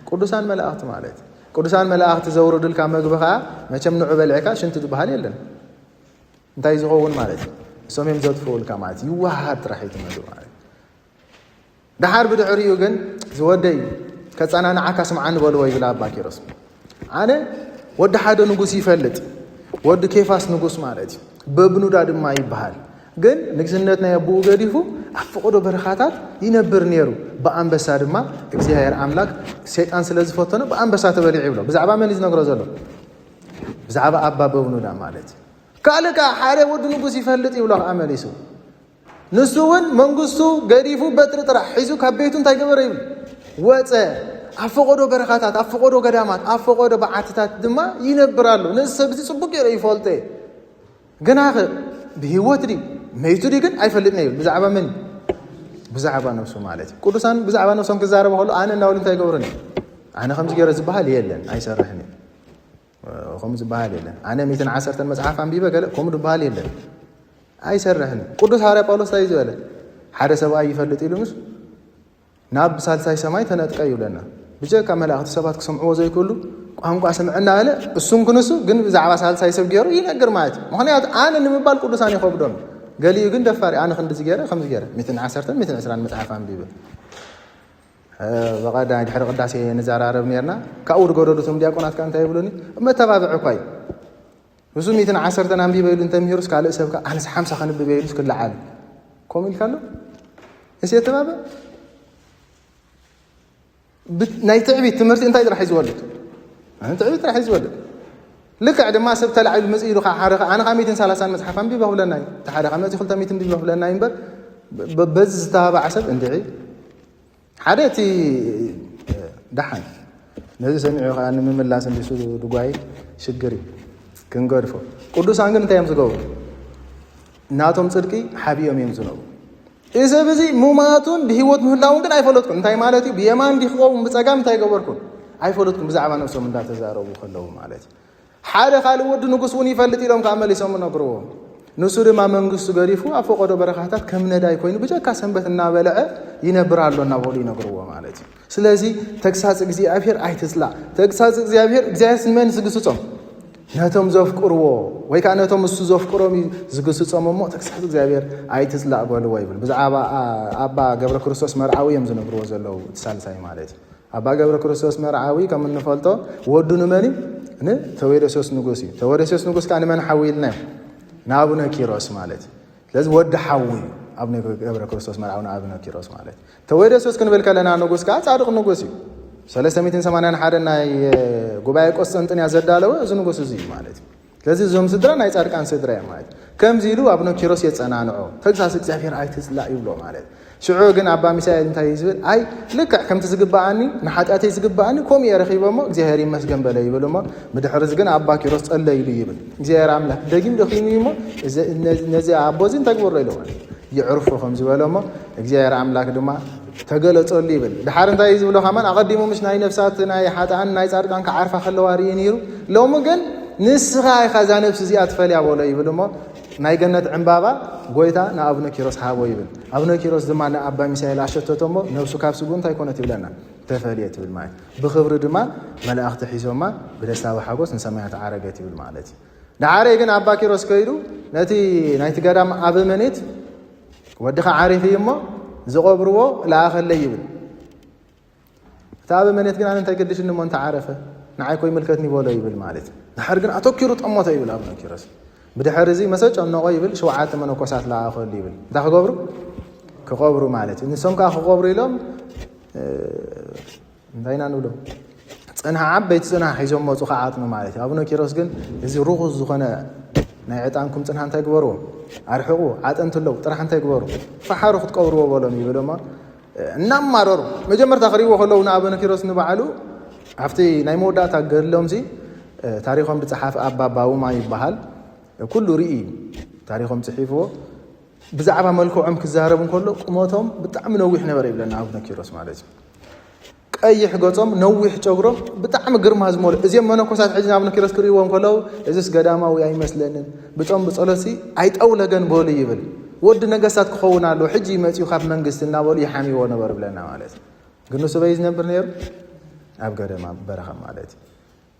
ቅዱሳን መላእኽቲ ማለት እዩ። ቅዱሳን መላእኽቲ ዘውርዱልካ መግቢ ከዓ መቸም ንዑ በልዕካ ሽንቲ ዝበሃል የለን። እንታይ ዝኸውን ማለት እዩ? እሶም እዮም ዘጥፍኡልካ ማለት እዩ። ይወሃድ ጥራሕ እዩ እቲ መግቢ ማለት እዩ። ድሓር ብድሕሪኡ ግን ዝወደይ ከጸናንዓካ ስምዓኒ በልዎ ይብል ኣባ ኪሮስ። ኣነ ወዲ ሓደ ንጉስ ይፈልጥ፣ ወዲ ኬፋስ ንጉስ ማለት እዩ። በብኑዳ ድማ ይበሃል። ግን ንግስነት ናይ ኣቦኡ ገዲፉ ኣብ ፈቐዶ በረኻታት ይነብር ነይሩ። ብኣንበሳ ድማ እግዚኣብሔር ኣምላክ ሰይጣን ስለ ዝፈተኖ ብኣንበሳ ተበሊዑ ይብሎ። ብዛዕባ መን እዩ ዝነግሮ ዘሎ? ብዛዕባ ኣባ በብኑዳ ማለት እዩ። ካልእ ከዓ ሓደ ወዲ ንጉስ ይፈልጥ ይብሎ ከዓ መሊሱ። ንሱ እውን መንግስቱ ገዲፉ በትሪ ጥራሕ ሒዙ ካብ ቤቱ እንታይ ገበረ ይብል? ወፀ። ኣብ ፈቐዶ በረኻታት፣ ኣብ ፈቐዶ ገዳማት፣ ኣብ ፈቐዶ በዓትታት ድማ ይነብር ኣሎ። ነዚ ሰብ እዚ ፅቡቅ ገይረ ይፈልጦ እየ። ግናኸ ብህይወት ድዩ መይቱ ድዩ ግን ኣይፈልጥን ይብል። ብዛዕባ መን እዩ? ብዛዕባ ነብሱ ማለት እዩ። ቅዱሳን ብዛዕባ ነብሶም ክዛረቡ ከሎ ኣነ እናበሉ እንታይ ይገብሩን እዮም? ኣነ ከምዚ ገይረ ዝበሃል የለን፣ ኣይሰርሕን እዩ። ከምኡ ዝበሃል የለን። ኣነ ሚትን ዓሰርተን መጽሓፍ ኣንቢበ ገለ ከምኡ ዝበሃል የለን፣ ኣይሰርሕን እዩ። ቅዱስ ሃዋርያ ጳውሎስ እንታይ እዩ ዝበለ? ሓደ ሰብኣይ ይፈልጥ ኢሉ ምስ ናብ ሳልሳይ ሰማይ ተነጥቀ ይብለና። ብጀካ መላእኽቲ ሰባት ክሰምዕዎ ዘይክእሉ ቋንቋ ስምዕ እናበለ እሱን ክንሱ ግን ብዛዕባ ሳልሳይ ሰብ ገይሩ ይነግር ማለት እዩ። ምኽንያቱ ኣነ ንምባል ቅዱሳን ይኸብዶም። ገሊኡ ግን ደፋር እዩ። ኣነ ክንድዚ ገይረ ከምዚ ገይረ ሚትን ዓሰርተን ሚትን ዕስራን መጽሓፍ ኣንቢበ። በቐዳይ ድሕሪ ቅዳሴ ንዘራረብ ነርና። ካብኡ ዝገደዱ እቶም ዲያቆናት ከኣ እንታይ ይብሉኒ? መተባብዒ እኳ እዩ። እሱ ሚትን ዓሰርተን ኣንቢበ ኢሉ እንተምሂሩስ ካልእ ሰብ ከኣ ኣነስ ሓምሳ ከንብብ እየ ኢሉስ ክለዓል ከምኡ ኢልካ ኣሎ። እስ የተባበ ናይ ትዕቢት ትምህርቲ እንታይ ጥራሕ እዩ ዝወልድ? ኣነ ትዕቢት ጥራሕ እዩ ዝወልድ። ልክዕ ድማ ሰብ ተላዒሉ መጽእ ኢሉ ከዓ ሓደ ከዓ ኣነ ከዓ ሚትን ሰላሳን መጽሓፍ ኣንቢበ ክብለና እዩ። እቲ ሓደ ከዓ መጽእ ክልተ ሚትን ኣንቢበ ክብለና እዩ እምበር በ- በዚ ዝተባባዕ ሰብ እንድዒ ሓደ እቲ ደሓን ነዚ ሰሚዑ ከዓ ንምምላስ እንዲሱ ድጓይ ሽግር እዩ። ክንገድፎ ቅዱሳን ግን እንታይ እዮም ዝገብሩ? ናቶም ጽድቂ ሓቢኦም እዮም ዝነብሩ። እዚ ሰብ እዚ ሙማቱን ብህይወት ምህላውን ግን ኣይፈለጥኩን። እንታይ ማለት እዩ? ብየማን እንዲህ ክኸውን ብጸጋም እንታይ ገበርኩን? ኣይፈለጥኩን። ብዛዕባ ነብሶም እንዳተዛረቡ ከለዉ ማለት እዩ። ሓደ ካልእ ወዲ ንጉስ እውን ይፈልጥ ኢሎም ከዓ መሊሶም ነግርዎ። ንሱ ድማ መንግስቱ ገዲፉ ኣብ ፈቆዶ በረኻታት ከም ነዳይ ኮይኑ ብጀካ ሰንበት እናበልዐ ይነብር ኣሎ እናበሉ ይነግርዎ ማለት እዩ። ስለዚ ተግሳጽ እግዚኣብሔር ኣይትጽላእ። ተግሳጽ እግዚኣብሔር እግዚኣብሔር ንመን ዝግስጾም? ነቶም ዘፍቅርዎ ወይ ከዓ ነቶም እሱ ዘፍቅሮም እዩ ዝግስጾም እሞ ተግሳጽ እግዚኣብሔር ኣይትጽላእ በልዎ ይብል። ብዛዕባ ኣባ ገብረ ክርስቶስ መርዓዊ እዮም ዝነግርዎ ዘለዉ እቲ ሳልሳይ ማለት እዩ። ኣባ ገብረ ክርስቶስ መርዓዊ ከም እንፈልጦ ወዱ ንመን እዩ? ንተወደሶስ ንጉስ እዩ። ተወደሶስ ንጉስ ከዓ ንመን ሓዊ ኢልናዮ? ንኣቡነ ኪሮስ ማለት እዩ። ስለዚ ወዲ ሓዊ እዩ ኣቡነ ገብረ ክርስቶስ መርዓዊ ንኣቡነ ኪሮስ ማለት እዩ። ተወደሶስ ክንብል ከለና ንጉስ ከዓ ጻድቕ ንጉስ እዩ። ሰለስተ ሚእትን ሰማንያን ሓደን ናይ ጉባኤ ቆስጠንጥንያ ዘዳለወ እዚ ንጉስ እዚ እዩ ማለት እዩ። ስለዚ እዞም ስድራ ናይ ጻድቃን ስድራ እዮም ማለት እዩ። ከምዚ ኢሉ ኣቡነ ኪሮስ የጸናንዖ። ተግሳስ እግዚኣብሔር ኣይትጽላእ ይብሎ ማለት እዩ። ሽዑ ግን ኣባ ሚሳኤል እንታይ እዩ ዝብል? ኣይ ልክዕ ከምቲ ዝግባኣኒ ንሓጢኣተይ ዝግባኣኒ ከምኡ እየ ረኺበ እሞ እግዚኣብሔር ይመስገን በለ ይብል እሞ ብድሕሪ እዚ ግን ኣባ ኪሮስ ጸለ ኢሉ ይብል። እግዚኣብሔር ኣምላክ ደጊም ደኺሙ እዩ እሞ እዚ- እነ- ነዚ ኣቦ እዚ እንታይ ግበሮ ኢለዎ የዕርፎ ከም ዝበለ እሞ እግዚኣብሔር ኣምላክ ድማ ተገለጸሉ ይብል። ድሓር እንታይ እዩ ዝብሎ ከማን ኣቐዲሙ ምስ ናይ ነፍሳት ናይ ሓጥኣን ናይ ጻድቃን ክዓርፋ ከለዋ ርኢ ነይሩ። ሎሚ ግን ንስኻ ኢኻ እዛ ነፍሲ እዚኣ ትፈልያ በሎ ይብል እሞ ናይ ገነት ዕምባባ ጎይታ ንኣቡነ ኪሮስ ሃቦ ይብል። ኣቡነ ኪሮስ ድማ ንኣባ ሚሳኤል ኣሸተቶ እሞ ነብሱ ካብ ስግኡ እንታይ ኮነት ይብለና? ተፈልየ ትብል ማለት ብክብሪ ድማ መላእኽቲ ሒዞማ ብደስታ ብሓጎስ ንሰማያት ዓረገት ይብል ማለት እዩ። ዳሓረይ ግን ኣባ ኪሮስ ከይዱ ነቲ ናይቲ ገዳም ኣበመኔት ወድኻ ዓሪፉ እዩ እሞ ዝቐብርዎ ለኣኸለይ ይብል። እቲ ኣበመኔት ግን ኣነ እንታይ ገድሽኒ እሞ እንተዓረፈ ንዓይ ኮይ ምልከትኒ በሎ ይብል ማለት እዩ። ድሓር ግን ኣተኪሩ ጠመቶ ይብል ኣቡነ ኪሮስ። ብድሕሪ እዚ መሰ ጨነቆ ይብል ሸውዓተ መነኮሳት ለኣኸሉ ይብል። እንታይ ክገብሩ? ክቐብሩ ማለት እዩ። ንሶም ከዓ ክቐብሩ ኢሎም እንታይ ኢና ንብሎ? ጽንሓ ዓበይቲ ጽንሓ ሒዞም መጹ ክዓጥኑ ማለት እዩ። ኣቡነ ኪሮስ ግን እዚ ርኹስ ዝኾነ ናይ ዕጣንኩም ጽንሓ እንታይ ግበርዎ? ኣርሕቑ። ዓጠንቲ ኣለዉ ጥራሕ እንታይ ግበሩ? ፈሓሩ ክትቀብርዎ በሎም ይብል እሞ እናማረሩ መጀመርታ ክሪእዎ ከለዉ ንኣቡነ ኪሮስ ንባዕሉ ኣብቲ ናይ መወዳእታ ገድሎም ሲ ታሪኾም ዝጸሓፈ ኣባ ባውማ ይበሃል። ኩሉ ርኢ እዩ ታሪኾም ጽሒፍዎ። ብዛዕባ መልክዖም ክዛረብ እንከሎ ቁመቶም ብጣዕሚ ነዊሕ ነበረ ይብለና ኣቡነ ኪሮስ ማለት እዩ። ቀይሕ ገጾም ነዊሕ ጨጉሮም ብጣዕሚ ግርማ ዝመልኦ እዚኦም መነኮሳት ሕጂ ናብ ንኪሮስ ክርእይዎ እንከለዉ እዚስ ገዳማዊ ኣይመስለንን ብጾም ብጸሎትሲ ኣይጠውለገን በሉ ይብል። ወዲ ነገስታት ክኸውን ኣለዎ ሕጂ ይመጽኡ ካብ መንግስቲ እናበሉ ይሓምይዎ ነበሩ ይብለና ማለት እዩ። ግን ንሱ በይ ዝነብር ነይሩ ኣብ ገደማ በረኻ ማለት እዩ።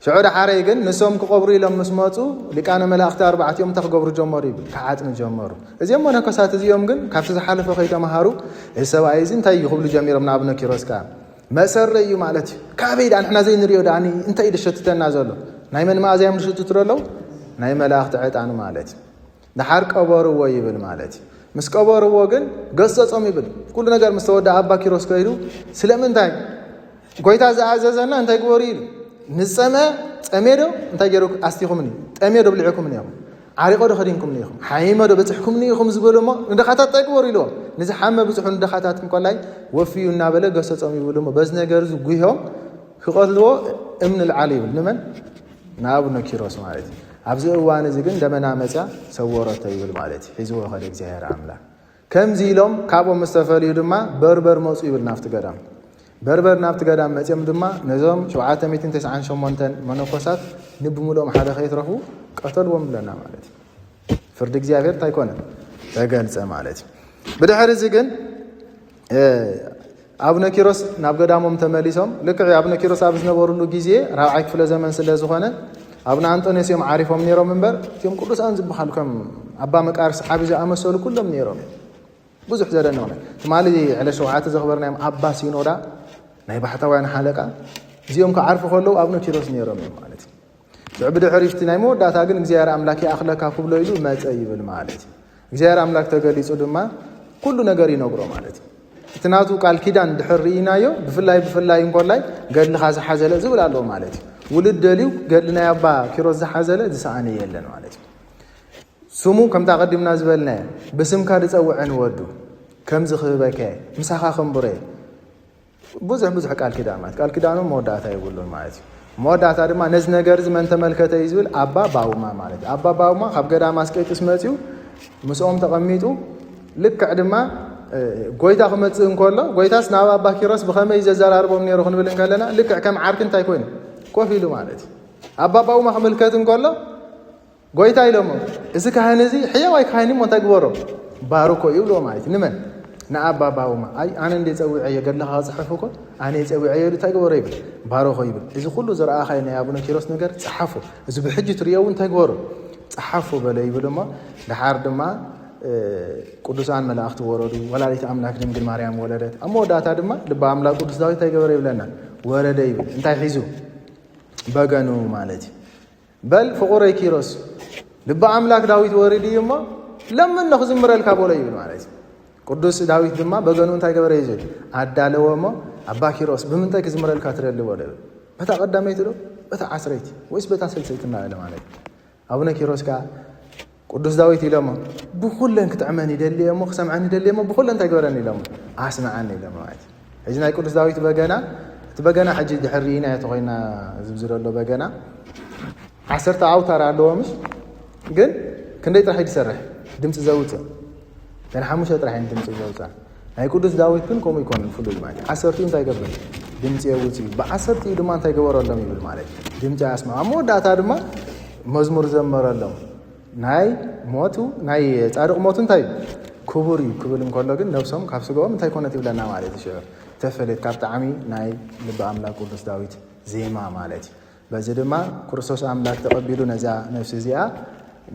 ሽዑ ዳሓረይ ግን ንሶም ክቐብሩ ኢሎም ምስ መጹ ሊቃነ መላእኽቲ ኣርባዕቲኦም እንታይ ክገብሩ ጀመሩ ይብል ክዓጥኑ ጀመሩ። እዚኦም መነኮሳት እዚኦም ግን ካብቲ ዝሓለፈ ከይተምሃሩ እዚ ሰብኣይ እዚ እንታይ እዩ ክብሉ ጀሚሮም ንኣቡነ ኪሮስ ከኣ መእሰሪ እዩ ማለት እዩ። ካበይ ደኣ ንሕና ዘይንሪኦ ደኣ እንታይ እዩ ዝሸትተና ዘሎ? ናይ መን መኣዛ እዮም ዝሽትቱ ዘለዉ? ናይ መላእኽቲ ዕጣኑ ማለት እዩ። ደሓር ቀበርዎ ይብል ማለት እዩ። ምስ ቀበርዎ ግን ገሰጾም ይብል። ኩሉ ነገር ምስ ተወደኣ ኣባ ኪሮስ ከይዱ ስለምንታይ ጎይታ ዝኣዘዘና እንታይ ግበሩ ኢሉ ንዝጸምአ ጸሜዶ እንታይ ገይሩ ኣስቲኹምኒ ጠሜዶ ብሊዕኩምኒ ኢኹም ዓሪቆ ዶ ከዲንኩምኒ ኢኹም ሓይመ ዶ በጽሕኩምኒ ኢኹም ዝበሉ እሞ ንድኻታት እንታይ ግበሩ ኢልዎም ንዝሓመ ብጽሑ ንድኻታት እንኮላይ ወፍዩ እናበለ ገሰጾም ይብሉ እሞ በዚ ነገር እዚ ጉሆም ክቐትልዎ እምኒ ልዓሉ ይብል ንመን ንኣቡነ ኪሮስ ማለት እዩ። ኣብዚ እዋን እዚ ግን ደመና መጽያ ሰወረቶ ይብል ማለት እዩ። ሒዝዎ ከደ እግዚኣብሔር ኣምላክ። ከምዚ ኢሎም ካብኦም ምስ ተፈልዩ ድማ በርበር መፁ ይብል ናብቲ ገዳም። በርበር ናብቲ ገዳም መፅኦም ድማ ነዞም ሸውዓተ ሚእትን ተስዓን ሸሞንተን መነኮሳት ንብምልኦም ሓደ ከይትረፉ ቀተልዎም ብለና ማለት እዩ። ፍርዲ እግዚኣብሔር እንታይ ኮነ? ተገልጸ ማለት እዩ። ብድሕሪ እዚ ግን ኣቡነ ኪሮስ ናብ ገዳሞም ተመሊሶም። ልክዕ ኣቡነ ኪሮስ ኣብ ዝነበሩሉ ግዜ ራብዓይ ክፍለ ዘመን ስለ ዝኾነ ኣቡነ ኣንጦንዮስ እዮም ዓሪፎም ነይሮም እምበር እቲኦም ቅዱሳን ዝበሃሉ ከም ኣባ መቃርስ ዓቢ ዝኣመሰሉ ኩሎም ነይሮም እዮም። ብዙሕ ዘደንቕ ናይ ትማሊ ዕለት ሸውዓተ ዘኽበርናዮም ኣባ ሲኖዳ ናይ ባሕታውያን ሓለቃ እዚኦም ክዓርፉ ከለዉ ኣቡነ ኪሮስ ነይሮም እዮም ማለት እዩ። ሽዑ ብድሕሪ እቲ ናይ መወዳእታ ግን እግዚኣብሔር ኣምላክ ይኣኽለካ ክብሎ ኢሉ መጸ ይብል ማለት እዩ። እግዚኣብሔር ኣምላክ ተገሊጹ ድማ ኩሉ ነገር ይነግሮ ማለት እዩ። እቲ ናቱ ቃል ኪዳን ድሕር ርኢናዮ ብፍላይ ብፍላይ እንኮላይ ገድልኻ ዝሓዘለ ዝብል ኣለዎ ማለት እዩ። ውሉድ ደልዩ ገድሊ ናይ ኣባ ኪሮስ ዝሓዘለ ዝሰኣነ የለን ማለት እዩ። ስሙ ከምታ ቀዲምና ዝበልናዮ ብስምካ ዝጸውዐ ንወዱ ከምዚ ክህበከ ምሳኻ ከንብረ ብዙሕ ብዙሕ ቃል ኪዳን ማለት ቃል ኪዳኑ መወዳእታ የብሉን ማለት እዩ። መወዳእታ ድማ ነዚ ነገር እዚ መን ተመልከተ እዩ ዝብል ኣባ ባውማ ማለት እዩ። ኣባ ባውማ ካብ ገዳም ኣስቄጥስ መፅዩ ምስኦም ተቐሚጡ ልክዕ ድማ ጎይታ ክመፅእ እንከሎ ጎይታስ ናብ ኣባ ኪሮስ ብኸመይ ዘዘራርቦም ነይሩ ክንብል እንከለና ልክዕ ከም ዓርኪ እንታይ ኮይኑ ኮፍ ኢሉ ማለት እዩ። ኣባ ባውማ ክምልከት እንከሎ ጎይታ ኢሎሞ እዚ ካህን እዚ ሕያዋይ ካህን እሞ እንታይ ግበሮ ባርኮ ይብልዎ ማለት እዩ። ንመን ንኣባ ባውማ ኣይ ኣነ እንደ ፀዊዐዮ ገድልኻ ክፅሕፍ እኮ ኣነ የፀዊዐዮ ኢሉ እንታይ ግበሮ ይብል ባርኮ ይብል። እዚ ኩሉ ዝረኣኻዮ ናይ ኣቡነ ኪሮስ ነገር ፀሓፎ። እዚ ብሕጂ ትርእዮ እውን እንታይ ግበሮ ፀሓፎ በሎ ይብል እሞ ድሓር ድማ ቅዱሳን መላእኽቲ ወረዱ። ወላዲት ኣምላክ ድንግል ማርያም ወለደት። ኣብ መወዳእታ ድማ ልበ ኣምላክ ቅዱስ ዳዊት እንታይ ገበረ ይብለና ወረደ ይብል። እንታይ ሒዙ በገኑ ማለት እዩ። በል ፍቑረይ ኪሮስ ልቢ ኣምላክ ዳዊት ወሪዱ እዩ እሞ ለምኖ ክዝምረልካ በሎ ይብል ማለት እዩ። ቅዱስ ዳዊት ድማ በገኑ እንታይ ገበረ እዩ ዝብል ኣዳለወ እሞ ኣባ ኪሮስ ብምንታይ ክዝምረልካ ትደሊ በሎ ይብል። በታ ቀዳመይቲ ዶ በታ ዓስረይቲ ወይስ በታ ሰልሰይቲ እናበለ ማለት እዩ። ኣቡነ ኪሮስ ከዓ ቅዱስ ዳዊት ኢሎሞ ብኩለን ክጥዕመን ይደሊ እሞ ክሰምዐን ይደሊ እሞ ብኩለን እንታይ ገበረን ኢሎሞ ኣስምዐን ኢሎሞ ማለት እዩ። ሕጂ ናይ ቅዱስ ዳዊት በገና እቲ በገና ሕጂ ድሕር ርኢና እየ ተኮይና ዝብዚ ዘሎ በገና ዓሰርተ ኣውታር ኣለዎ ምሽ ግን ክንደይ ጥራሕ እዩ ዝሰርሕ ድምፂ ዘውፅእ ገና ሓሙሽተ ጥራሕ እየን ድምፂ ዘውፅኣ። ናይ ቅዱስ ዳዊት ግን ከምኡ ይኮንን ፍሉይ ማለት እዩ። ዓሰርቲኡ እንታይ ይገብር ድምፂ የውፅ እዩ። ብዓሰርቲኡ ድማ እንታይ ገበረሎም ይብል ማለት እዩ። ድምፂ ኣስማ ኣብ መወዳእታ ድማ መዝሙር ዘመረሎም ናይ ሞቱ ናይ ፃድቕ ሞቱ እንታይ ክቡር እዩ ክብል እንከሎ ግን ነብሶም ካብ ስጋኦም እንታይ ኮነት ይብለና ማለት እዩ። ሽዑ ተፈለየት ካብ ጣዕሚ ናይ ልቢ ኣምላክ ቅዱስ ዳዊት ዜማ ማለት እዩ። በዚ ድማ ክርስቶስ ኣምላክ ተቐቢሉ ነዛ ነፍሲ እዚኣ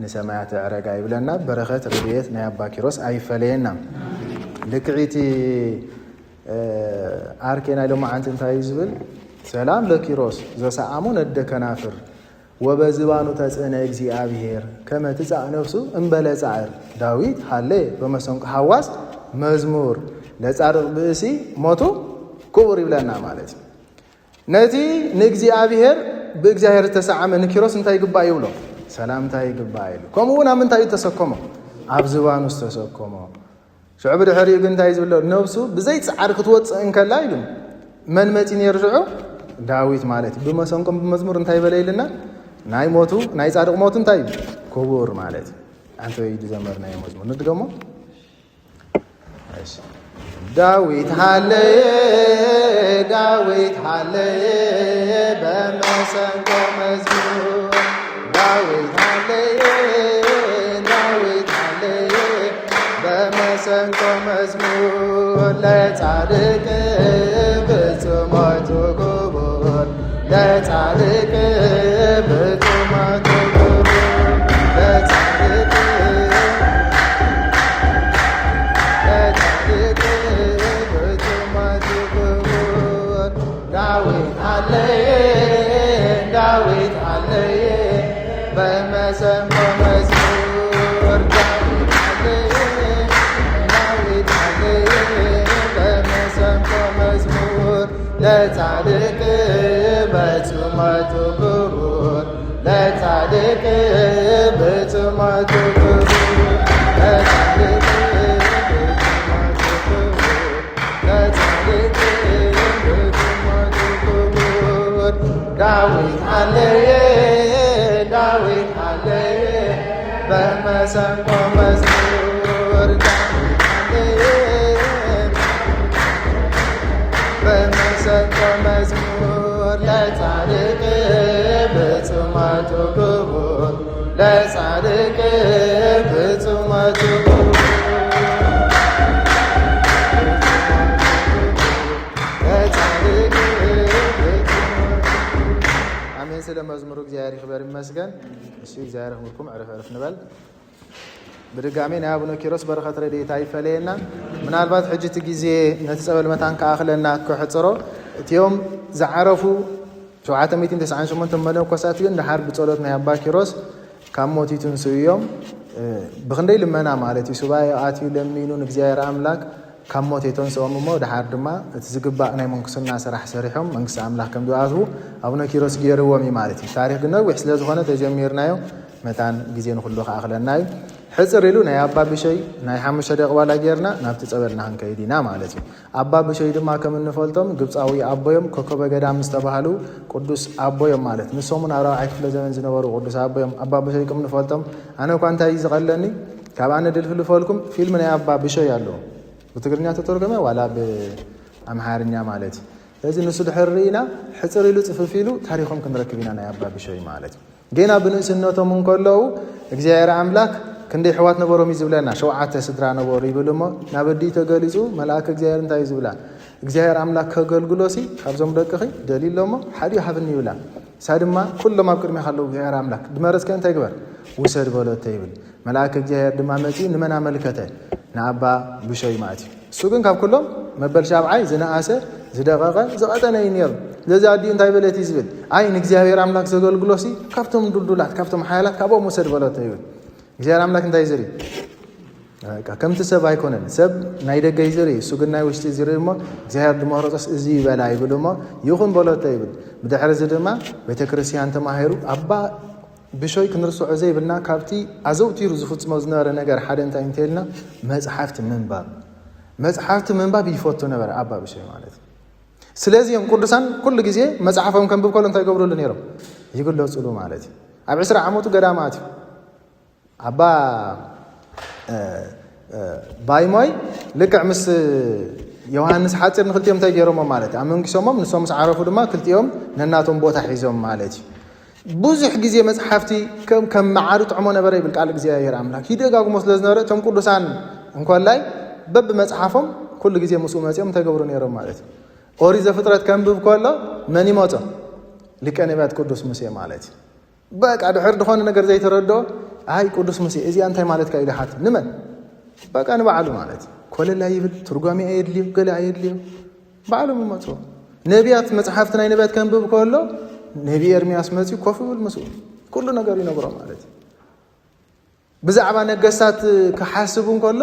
ንሰማያት ኣዕረጋ ይብለና። በረኸት ረድኤት ናይ ኣባ ኪሮስ ኣይፈለየና። ልክዒቲ ኣርኬ ናይ ሎማዓንቲ እንታይ እዩ ዝብል? ሰላም ለኪሮስ ዘሰኣሙ ነደ ከናፍር ወበዝባኑ ተጽዕነ እግዚኣብሔር ከመ ትጻእ ነፍሱ እምበለ ጻዕር ዳዊት ሃሌ በመሰንቆ ሃዋስ መዝሙር ለጻድቕ ብእሲ ሞቱ ክቡር ይብለና ማለት እዩ። ነቲ ንእግዚኣብሔር ብእግዚኣብሔር ዝተሰዓመ ንኪሮስ እንታይ ይግባእ ይብሎ? ሰላምታ ይግባእ ይብሎ። ከምኡ እውን ኣብ ምንታይ እዩ ተሰከሞ? ኣብ ዝባኑ ዝተሰከሞ። ሽዑ ብድሕሪኡ ግን እንታይ ዝብሎ? ነብሱ ብዘይ ጻዕሪ ክትወጽእ እንከላ ኢሉ መን መጺ ነይሩ ሽዑ? ዳዊት ማለት እዩ። ብመሰንቆም ብመዝሙር እንታይ በለ ኢልና? ናይ ሞቱ ናይ ጻድቕ ሞቱ እንታይ እዩ? ክቡር ማለት እዩ። ኣንተ ወይ ዝዘመርናዮ መዝሙር ንድገሞ። ዳዊት ሃለየ ዳዊት ሃለየ በመሰንቆ መዝሙር ዳዊት ሃለየ ዳዊት ሃለየ በመሰንቆ መዝሙር ለጻድቅ ብጽሞቱ ክቡር ለጻድቅ ብጽሞቱ ክቡር ለጻድቅ ለጻድቅ ብጽሞቱ ክቡር ዳዊት አለየ ዳዊት አለየ በመሰንቆ መዝሙር ዳዊት አለየ ዳዊት አለየ በመሰንቆ መዝሙር ለጻድቅ በጽሞቱ ክቡር ለጻድቅ በጽሞቱ ክቡር ለጻድቅ በጽሞቱ ክቡር ለጻድቅ በጽሞቱ ክቡር ዳዊት አለየ ዳዊት አለየ በመሰንቆ መዝሙር ዳዊት ክቡር ለጻድቅ ፍጹም ክቡር ለጻድቅ ፍጹም። ኣሜን። ስለ መዝሙሩ እግዚኣብሔር ይኽበር ይመስገን። እሺ፣ እግዚኣብሔር ይኽብርኩም። ዕረፍ ዕረፍ ንበል። ብድጋሜ ናይ ኣቡነ ኪሮስ በረኸት ረድኤት ኣይፈለየና። ምናልባት ሕጂ እቲ ግዜ ነቲ ጸበል መታን ክኣኽለና ክሕጽሮ፣ እቲኦም ዝዓረፉ ሸውዓተ ሚእትን ተስዓን ሸሞንተን መነኮሳት ግን ድሓር ብጸሎት ናይ ኣባ ኪሮስ ካብ ሞት ይትንስኡ እዮም። እ፣ ብኽንደይ ልመና ማለት እዩ። ሱባኤ ኣትዩ ለሚኑ ንእግዚኣብሔር ኣምላክ ካብ ሞት የተንስኦም እሞ ድሓር ድማ እቲ ዝግባእ ናይ ምንኩስና ስራሕ ሰሪሖም መንግስቲ ኣምላክ ከም ዝኣትዉ ኣቡነ ኪሮስ ገይርዎም እዩ ማለት እዩ። ታሪክ ግን ነዊሕ ስለ ዝኾነ ተጀሚርናዮ መታን ግዜ ንኩሉ ክኣኽለና እዩ። ሕጽር ኢሉ ናይ ኣባ ብሸይ ናይ ሓሙሽተ ደቂ ዋላ ጌርና ናብቲ ጸበልና ክንከይድ ኢና ማለት እዩ። ኣባ ብሸይ ድማ ከም እንፈልጦም ግብጻዊ ኣቦዮም ኮከበ ገዳም ዝተባህሉ ቅዱስ ኣቦዮም ማለት ንሶም እውን ኣብ ራብዓይ ክፍለ ዘመን ዝነበሩ ቅዱስ ኣቦዮም። ኣባ ብሸይ ከም እንፈልጦም ኣነ እኳ እንታይ እዩ ዝቐለኒ ካብ ኣነ ድልፍልፈልኩም ፊልም ናይ ኣባ ብሸይ ኣለዎ ብትግርኛ ተተርጎመ ዋላ ብኣምሓርኛ ማለት እዩ። ስለዚ ንሱ ድሕር ርኢና ሕጽር ኢሉ ጽፍፍ ኢሉ ታሪኾም ክንረክብ ኢና ናይ ኣባ ብሸይ ማለት እዩ። ጌና ብንእስነቶም እንከለዉ እግዚኣብሔር ኣምላክ ክንደይ ኣሕዋት ነበሮም እዩ ዝብለና። ሸውዓተ ስድራ ነበሩ ይብል እሞ ናብ ኣዲኡ ተገሊጹ መልኣክ እግዚኣብሔር እንታይ እዩ ዝብላ እግዚኣብሔር ኣምላክ ከገልግሎሲ ካብዞም ደቅኺ ደልዩ ኣሎ እሞ ሓዲኡ ሃብኒ ይብላ። እሳ ድማ ኩሎም ኣብ ቅድሜኻ ኣለዉ እግዚኣብሔር ኣምላክ ድመረጽከ እንታይ ግበር ውሰድ በለቶ ይብል። መልኣክ እግዚኣብሔር ድማ መጺኡ ንመን ኣመልከተ? ንኣባ ብሸይ ማለት እዩ። እሱ ግን ካብ ኩሎም መበል ሻብዓይ ዝነኣሰ ዝደቐቐ ዝቐጠነ እዩ ነይሩ። ስለዚ ኣዲኡ እንታይ በለት እዩ ዝብል ኣይ ንእግዚኣብሔር ኣምላክ ዘገልግሎሲ ካብቶም ዱልዱላት ካብቶም ሓያላት ካብኦም ውሰድ በለቶ ይብል። እግዚኣብሔር ኣምላክ እንታይ ዝርኢ ከምቲ ሰብ ኣይኮነን። ሰብ ናይ ደገ እዩ ዝርኢ እሱ ግን ናይ ውሽጢ ዝርኢ እሞ እግዚኣብሔር ድመረጾስ እዚ ይበላ ይብል እሞ ይኹን በለቶ ይብል። ብድሕሪ እዚ ድማ ቤተክርስትያን ተማሂሩ ኣባ ብሾይ ክንርስዖ ዘይብልና ካብቲ ኣዘውቲሩ ዝፍጽሞ ዝነበረ ነገር ሓደ እንታይ እንተልና መጽሓፍቲ ምንባብ። መጽሓፍቲ ምንባብ ይፈቱ ነበረ ኣባ ብሾይ ማለት እዩ። ስለዚ እዮም ቅዱሳን ኩሉ ግዜ መጽሓፎም ከንብብ ከሎ እንታይ ይገብሩሉ ነይሮም? ይግለጹሉ ማለት እዩ። ኣብ ዕስራ ዓመቱ ገዳማት እዩ። ኣባ ባይሞይ ልክዕ ምስ ዮሃንስ ሓፂር ንክልቲኦም እንታይ ገይሮሞ ማለት እዩ ኣመንኪሶሞም ንሶም ምስ ዓረፉ ድማ ክልቲኦም ነናቶም ቦታ ሒዞም ማለት እዩ። ብዙሕ ግዜ መፅሓፍቲ ከም መዓር ይጥዕሞ ነበረ ይብል ቃል እግዚኣብሔር ኣምላክ ይደጋግሞ ስለ ዝነበረ እቶም ቅዱሳን እንኮላይ በብመፅሓፎም ኩሉ ግዜ ምስኡ መፅኦም እንታይ ገብሩ ነይሮም ማለት እዩ። ኦሪት ዘፍጥረት ከንብብ ከሎ መን ይመፆ? ሊቀ ነቢያት ቅዱስ ሙሴ ማለት እዩ። በቃ ድሕር ዝኾነ ነገር ዘይተረድኦ ኣይ ቅዱስ ሙሴ እዚኣ እንታይ ማለትካ ኢሉ ሓት ንመን በቃ ንባዕሉ ማለት ኮለል ኣይብል ትርጓሜ ኣየድልዮ ገለ ኣየድልዮ ባዕሎም ይመፅዎ። ነቢያት መፅሓፍቲ ናይ ነቢያት ከንብብ ከሎ ነቢ ኤርሚያስ መፅኡ ኮፍ ይብል ምስኡ ኩሉ ነገር ይነግሮ ማለት እዩ። ብዛዕባ ነገስታት ክሓስብ እንከሎ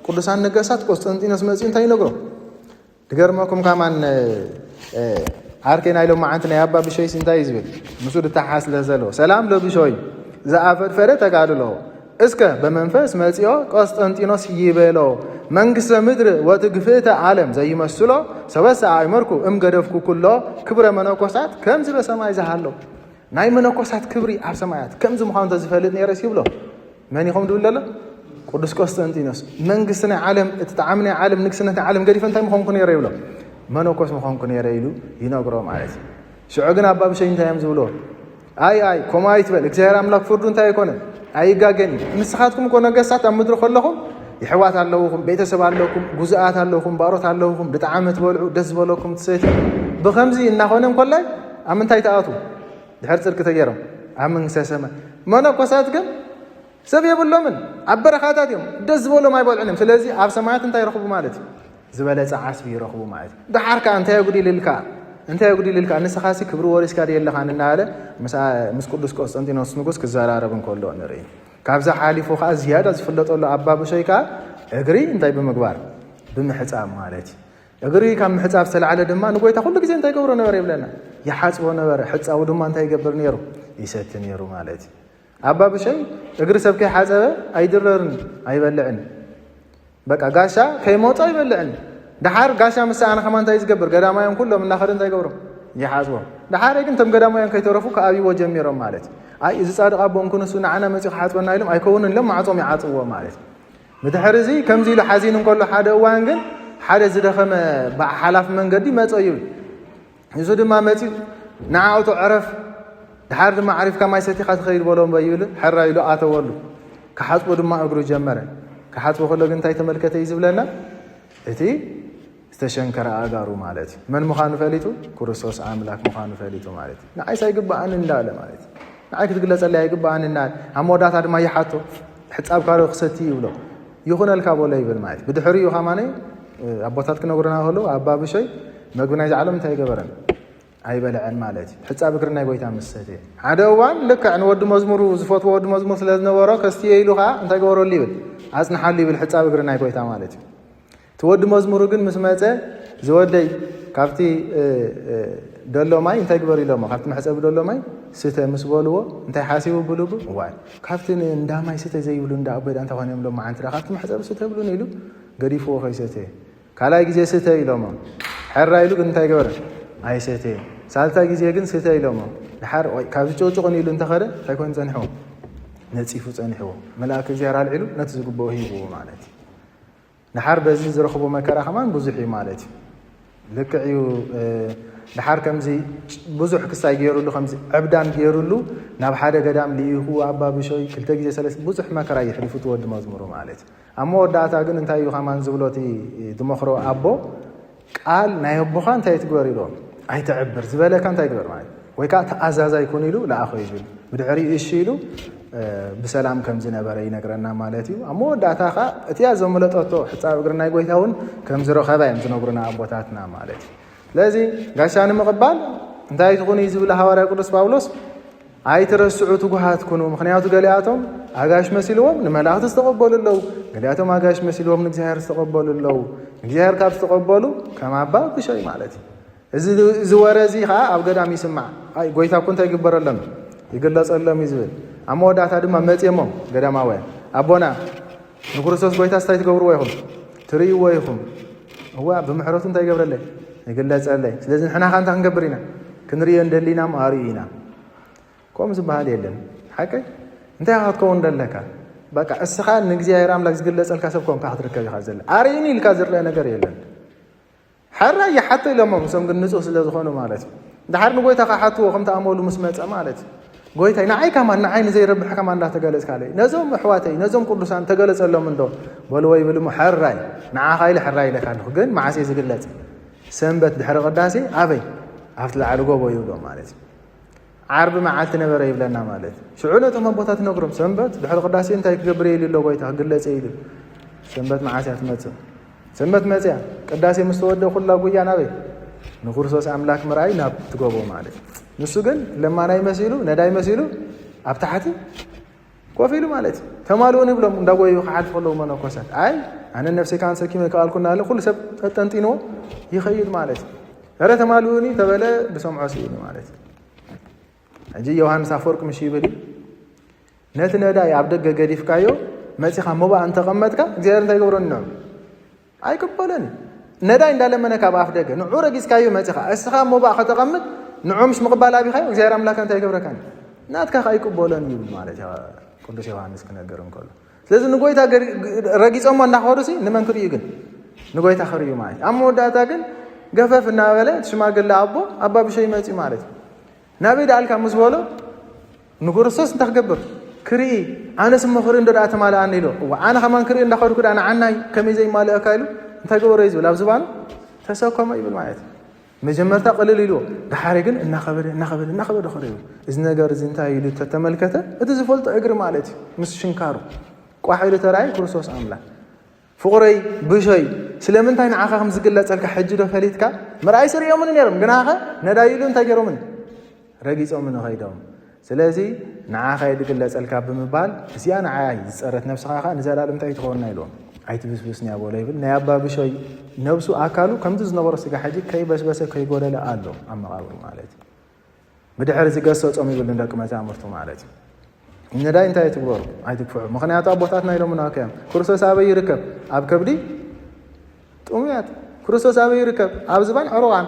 ቅዱሳን ነገስታት ቆስጠንጢኖስ መፅኡ እንታይ ይነግሮ? ድገርመኩም ከማን ዓርከይ ናይ ሎማዓንቲ ናይ ኣባ ብሾይስ እንታይ እዩ ዝብል? ምስኡ ድተሓሓዝ ስለ ዘሎ ሰላም ለብሾይ ዝኣፈድፈደ ተጋድሎ እስከ በመንፈስ መፂኦ ቆስጠንጢኖስ ይበሎ መንግስተ ምድር ወትግፍእተ ዓለም ዘይመስሎ ሰበሰ ኣእመርኩ እም ገደፍኩ ኩሎ ክብረ መነኮሳት ከምዚ በሰማይ ዝሃሎ ናይ መነኮሳት ክብሪ ኣብ ሰማያት ከምዚ ምዃኑ እንተዝፈልጥ ነይረስ ይብሎ። መን ኢኹም ድብል ዘሎ? ቅዱስ ቆስጠንጢኖስ መንግስቲ ናይ ዓለም እቲ ጣዕሚ ናይ ዓለም ንግስነት ናይ ዓለም ገዲፈ እንታይ ምኾንኩ ነይረ ይብሎ። መነኮስ ምኾንኩ ነይረ ኢሉ ይነግሮ ማለት እዩ። ሽዑ ግን ኣባ ብሸይ እንታይ እዮም ዝብሎ? ኣይ ኣይ ከምኡ ኣይትበል እግዚኣብሔር ኣምላክ ፍርዱ እንታይ ኣይኮነን ኣይጋገን እዩ። ንስኻትኩም እኮ ነገስታት ኣብ ምድሪ ከለኹም ይሕዋት ኣለውኹም ቤተሰብ ኣለውኩም ጉዙኣት ኣለውኹም ባሮት ኣለውኹም ብጣዕሚ ትበልዑ ደስ ዝበለኩም ትሰትዩ ብኸምዚ እናኾነ እንኮላይ ኣብ ምንታይ ትኣትዉ? ድሕር ጽድቂ ተገይሮም ኣብ መንግስተ ሰማይ። መነኮሳት ግን ሰብ የብሎምን ኣብ በረኻታት እዮም ደስ ዝበሎም ኣይበልዑን እዮም። ስለዚ ኣብ ሰማያት እንታይ ይረኽቡ ማለት እዩ? ዝበለጸ ዓስቢ ይረኽቡ ማለት እዩ። ደሓር ከኣ እንታይ ኣጉዲልልካ እንታይ ኣጉዲልልካ ንስኻሲ ክብሪ ወሪስካ ድየ ኣለኻን እናበለ ምስ ቅዱስ ቆስጠንጢኖስ ንጉስ ክዘራረብ እንከሎ ንርኢ። ካብዚ ሓሊፉ ከኣ ዝያዳ ዝፍለጠሉ ኣባ ብሸይ ከኣ እግሪ እንታይ ብምግባር ብምሕጻብ ማለት እዩ። እግሪ ካብ ምሕጻብ ዝተላዕለ ድማ ንጎይታ ኩሉ ግዜ እንታይ ገብሮ ነበረ ይብለና? ይሓጽቦ ነበረ። ሕጻቡ ድማ እንታይ ይገብር ነይሩ? ይሰቲ ነይሩ ማለት እዩ። ኣባ ብሸይ እግሪ ሰብ ከይሓጸበ ኣይድረርን ኣይበልዕን። በቃ ጋሻ ከይመጾ ኣይበልዕን። ደሓር ጋሻ ምስ ሰኣነ ከማ እንታይ ዝገብር? ገዳማውያን ኩሎም እናኸደ እንታይ ገብሮም? ይሓጽቦም። ደሓር ግን እቶም ገዳማውያን ከይተረፉ ከኣብይዎ ጀሚሮም ማለት እዩ። ኣይ እዚ ጻድቕ ኣቦ እንኩ ንሱ ንዓና መጺኡ ክሓጽበና ኢሎም ኣይከውንን ኢሎም ማዕጾም ይዓጽውዎ ማለት እዩ። ብድሕሪ እዚ ከምዚ ኢሉ ሓዚኑ እንከሎ ሓደ እዋን ግን ሓደ ዝደኸመ ሓላፊ መንገዲ መጸ ይብል። ንሱ ድማ መጺኡ ንዓኡ ዕረፍ ድሓር ድማ ዓሪፍካ ማይ ሰቲኻ ትኸይድ በሎ እምበ ይብል፣ ሕራ ኢሉ ኣተወሉ። ክሓጽቦ ድማ እግሩ ጀመረ። ክሓጽቦ ከሎ ግን እንታይ ተመልከተ እዩ ዝብለና? እቲ ዝተሸንከረ ኣእጋሩ ማለት እዩ። መን ምዃኑ ፈሊጡ? ክርስቶስ ኣምላክ ምዃኑ ፈሊጡ ማለት እዩ። ንዓይስ ኣይግባኣን እንዳለ ማለት እዩ። ንዓይ ክትግለጸለይ ኣይግባኣን እንዳለ። ኣብ መወዳእታ ድማ ይሓቶ፣ ሕጻብካ ዶ ክሰቲ ይብሎ። ይኹነልካ በሎ ይብል ማለት እዩ። ብድሕሪኡ ከማነይ ኣቦታት ክነግሩና ከለዉ ኣባ ብሸይ መግቢ ናይዚ ዓለም እንታይ ገበረን? ኣይበልዐን ማለት እዩ። ሕጻብ እግሪ ናይ ጎይታ ምስ ሰትየ። ሓደ እዋን ልክዕ ንወዲ መዝሙሩ ዝፈትዎ ወዲ መዝሙር ስለ ዝነበሮ ከስትዮ ኢሉ ኸዓ እንታይ ገበረሉ ይብል? ኣጽንሓሉ ይብል ሕጻብ እግሪ ናይ ጎይታ ማለት እዩ። እቲ ወዲ መዝሙሩ ግን ምስ መጸ ዝወደይ ካብቲ እ፣ እ፣ ደሎ ማይ እንታይ ግበር ኢሎሞ? ካብቲ መሕጸቢ ደሎ ማይ ስተ ምስ በልዎ እንታይ ሓሲቡ ብልቡ? ዋይ ካብቲ ን- እንዳ ማይ ስተ ዘይብሉ እንዳ ኣቦይ ዳ እንታይ ኮነ እዮም ሎማዓንቲ ዳ ካብቲ መሕጸቢ ስተ ብሉን ኢሉ ገዲፍዎ ከይሰተየ ካልኣይ ግዜ ስተ ኢሎሞ። ሕራ ኢሉ ግን እንታይ ገበረ? ኣይሰተየ። ሳልሳይ ግዜ ግን ስተ ኢሎሞ። ድሓር ወይ ካብዚ ጭቕጭቕን ኢሉ እንተኸደ እንታይ ኮይኑ ጸኒሕዎ? ነጺፉ ጸኒሕዎ። መልኣክ እግዚኣብሔር ኣልዒሉ ነቲ ዝግብኦ ሂብዎ ማለት እዩ። ድሓር በዚ ዝረኽቦ መከራ ከማን ብዙሕ እዩ ማለት እዩ። ልክዕ እዩ። እ፣ ድሓር ከምዚ ብዙሕ ክሳይ ገይሩሉ ከምዚ ዕብዳን ገይሩሉ ናብ ሓደ ገዳም ልኢኹ ኣባ ብሾይ ክልተ ግዜ ሰለስተ ብዙሕ መከራ የሕሊፉ እቲ ወዲ መዝሙሩ ማለት እዩ። ኣብ መወዳእታ ግን እንታይ እዩ ከማን ዝብሎ እቲ ዝመኽሮ ኣቦ? ቃል ናይ ኣቦኻ እንታይ ትግበር ኢሎ? ኣይተዕብር ዝበለካ እንታይ ግበር ማለት ወይ ከዓ ተኣዛዛይ ኩን ኢሉ ለኣኾ ይብል። ብድሕሪኡ እሺ ኢሉ እ፣ ብሰላም ከም ዝነበረ ይነግረና ማለት እዩ። ኣብ መወዳእታ ከዓ እቲያ ዘመለጠቶ ሕፃብ እግሪ ናይ ጎይታ እውን ከም ዝረኸባ እዮም ዝነግሩና ኣቦታትና ማለት እዩ። ስለዚ ጋሻ ንምቕባል እንታይ ትኹኑ እዩ ዝብል ሃዋርያ ቅዱስ ጳውሎስ? ኣይትረስዑ ትጉሃት ኩኑ፣ ምኽንያቱ ገሊኣቶም ኣጋሽ መሲልዎም ንመላእኽቲ ዝተቐበሉ ኣለዉ፣ ገሊኣቶም ኣጋሽ መሲልዎም ንእግዚኣብሔር ዝተቐበሉ ኣለዉ። ንእግዚኣብሔር ካብ ዝተቐበሉ ከም ኣባ ብሸይ ማለት እዩ። እዚ እዚ ወረ እዚ ከዓ ኣብ ገዳም ይስማዕ። ኣይ ጎይታ እኮ እንታይ ይግበረሎም ይግለፀሎም እዩ ዝብል። ኣብ መወዳእታ ድማ መፅየሞም ገዳማውያን ኣቦና ንክርስቶስ ጎይታ ስታይ ትገብርዎ ኢኹም ትርእይዎ ኢኹም። እዋ ብምሕረቱ እንታይ ይገብረለይ ይግለፀለይ። ስለዚ ንሕና ከ እንታይ ክንገብር ኢና? ክንርእዮ እንደሊና እሞ ኣርእዩ ኢና። ከምኡ ዝበሃል የለን። ሓቀይ እንታይ ኢኻ ክትከውን ደለካ? በቃ እስኻ ንእግዚኣብሔር ኣምላክ ዝግለፀልካ ሰብ ኮንካ ክትርከብ ኢኻ ዘለ ኣርእኒ ኢልካ ዝረአ ነገር የለን። ሓራ ይሓቶ ኢሎሞ ምሶም ግን ንጹህ ስለ ዝኾኑ ማለት እዩ። ድሓር ንጎይታ ክሓትዎ ከምቲ ኣመሉ ምስ መጸ ማለት እዩ። ጎይታይ ንዓይ ከማን ንዓይ ንዘይረብሕ ከማን እንዳተገለጽካለይ ነዞም ኣሕዋተይ ነዞም ቅዱሳን ተገለጸሎም እንዶ በልዎ ይብል እሞ ሓራይ ንዓኻ ኢለ ሓራይ ኢለካ ኣለኹ ግን መዓስ እየ ዝግለጽ? ሰንበት ድሕሪ ቅዳሴ ኣበይ ኣብቲ ላዕሊ ጎቦ ይብሎ ማለት እዩ። ዓርቢ መዓልቲ ነበረ ይብለና ማለት እዩ። ሽዑ ነቶም ኣቦታት ነግሮም ሰንበት ድሕሪ ቅዳሴ እንታይ ክገብር እየ ኢሉ ኣሎ ጎይታ ክግለጽ እየ ኢሉ። ሰንበት መዓስ እያ ትመጽእ? ሰንበት መጽያ ቅዳሴ ምስ ተወደ ኩላ ጉያ ናበይ ንክርስቶስ ኣምላክ ምርኣይ ናብ ትጎቦ ማለት እዩ። ንሱ ግን ለማናይ መሲሉ ነዳይ መሲሉ ኣብ ታሕቲ ኮፍ ኢሉ ማለት እዩ። ተማልኡን ይብሎም እንዳጎዩ ክሓልፉ ከለዉ መነኮሳት ኣይ ኣነ ነፍሰይ ካን ሰኪመ ከኣልኩ እናለ ኩሉ ሰብ ጠጠንጢንዎ ይኸይድ ማለት እዩ። ረ ተማልኡኒ ተበለ ብሰምዖ ስኢኑ ማለት እዩ። ሕጂ ዮሃንስ ኣፈወርቅ ምሽ ይብል እዩ ነቲ ነዳይ ኣብ ደገ ገዲፍካዮ መፂኻ ሞባእ እንተቐመጥካ እግዚኣብሔር እንታይ ይገብረኒ ንዑ? ኣይቅበሎን እዩ። ነዳይ እንዳለመነ ካብ ኣፍ ደገ ንዑ ረጊፅካዮ መፂኻ እስኻ ሞባእ ከተቐምጥ ንዑ ምስ ምቕባል ኣቢኻዮ እግዚኣብሔር ኣምላክ እንታይ ይገብረካን ናትካ ከ ኣይቅበሎን እዩ ማለት እዩ ቅዱስ ዮሃንስ ክነገር እንከሎ ስለዚ ንጎይታ ረጊፆሞ እንዳኸዱ ሲ ንመን ክርእዩ ግን ንጎይታ ክርእዩ ማለት እዩ ኣብ መወዳእታ ግን ገፈፍ እናበለ ሽማግለ ኣቦ ኣባ ብሸይ መፅዩ ማለት እዩ ናበይ ደኣልካ ምስ በሎ ንክርስቶስ እንታይ ክገብር ክርኢ ኣነስ እሞ ክርኢ እንዶ ደኣ ተማልኣኒ ኢሉ እዋ ኣነ ከማን ክርኢ እንዳኸድኩ ደኣ ንዓናይ ከመይ ዘይማልእካ ኢሉ እንታይ ገበሮ እዩ ዝብል ኣብ ዝባኑ ተሰከሞ ይብል ማለት እዩ መጀመርታ ቅልል ኢልዎ ድሓሪ ግን እናኸበደ እናኸበደ እናኸበደ ኸደ ይብል እዚ ነገር እዚ እንታይ ኢሉ ተተመልከተ እቲ ዝፈልጦ እግሪ ማለት እዩ ምስ ሽንካሩ ቋሕ ኢሉ ተራእዩ ክርስቶስ ኣምላክ ፍቕረይ ብሸይ ስለምንታይ ንዓኻ ከም ዝግለጸልካ ሕጂ ዶ ፈሊጥካ ምርኣይ ስርእዮምን ነይሮም ግናኸ ነዳይሉ እንታይ ገይሮምን ረጊጾምን ኸይዶም ስለዚ ንዓኻ እየ ዝግለጸልካ ብምባል እዚኣ ንዓይ ዝጸረት ነብስኻ ኸዓ ንዘላለም እንታይ ትኸውንና ኢልዎም ኣይትብስብስንያ በሎ ይብል ናይ ኣባ ብሸይ ነብሱ ኣካሉ ከምዚ ዝነበሮ ስጋ ሕጂ ከይበስበሰ ከይጎደለ ኣሎ ኣብ መቓብሩ ማለት እዩ ብድሕሪ ዝገሰጾም ይብል ንደቂ መዛሙርቱ ማለት እዩ። ነዳይ እንታይ ትግበሩ? ኣይትግፍሑ። ምኽንያቱ ኣቦታትና ኢሎምና እኮ እዮም። ክርስቶስ ኣበይ ይርከብ? ኣብ ከብዲ ጥሙያት። ክርስቶስ ኣበይ ይርከብ? ኣብ ዝባን ዕሩቓን።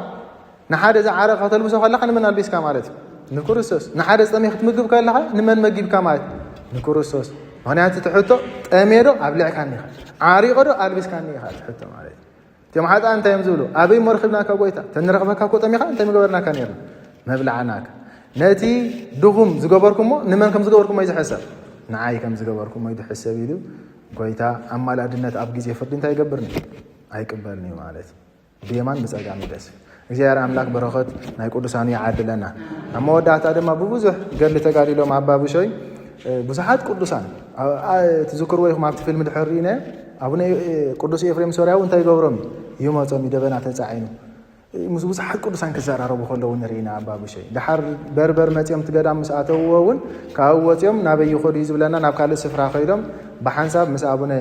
ንሓደ ዝዓረቐ ከተልብሶ ከለኻ ንመን ኣልቢስካ ማለት እዩ? ንክርስቶስ። ንሓደ ዝጠምየ ክትምግብ ከለኻ ንመን መጊብካ ማለት እዩ? ንክርስቶስ። ምኽንያቱ እቲ ሕቶ ጠምየ ዶ ኣብሊዕካኒ ኢኻ? ዓሪቐ ዶ ኣልቢስካኒ ኢኻ? እቲ ሕቶ ማለት እዩ። እቶም ሓጥኣን እንታይ እዮም ዝብሉ? ኣበይ እሞ ረኺብናካ ጎይታ? ተንረኽበካ እኮ ጠሚኻ እንታይ ምገበርናካ ነርና? መብልዓናካ። ነቲ ድኹም ዝገበርኩሞ ንመን ከም ዝገበርኩሞ እዩ ዝሕሰብ? ንዓይ ከም ዝገበርኩሞ እዩ ዝሕሰብ ኢሉ ጎይታ ኣማላድነት ኣብ ግዜ ፍርዲ እንታይ ይገብርኒ? ኣይቅበልኒ እዩ ማለት እዩ። ብየማን ብጸጋም ይደስ። እግዚኣብሔር ኣምላክ በረኸት ናይ ቅዱሳኑ ይዓድለና። ኣብ መወዳእታ ድማ ብብዙሕ ገድሊ ተጋዲሎም ኣባ ብሾይ ብዙሓት ቅዱሳን ትዝክርዎ ኢኹም ኣብቲ ፊልም ድሕር ርኢነ ኣቡነ ቅዱስ ኤፍሬም ሶርያዊ እንታይ ይገብሮም እዩ? ይመጾም እዩ ደበና ተጻዒኑ ምስ ብዙሓት ቅዱሳን ክዘራረቡ ከለዉ ንርኢና ኣባ ብሸይ ድሓር በርበር መፅኦም ትገዳም ምስ ኣተውዎ እውን ካብኡ ወፅኦም ናበይ ይኸዱ እዩ ዝብለና ናብ ካልእ ስፍራ ከይዶም ብሓንሳብ ምስ ኣቡነ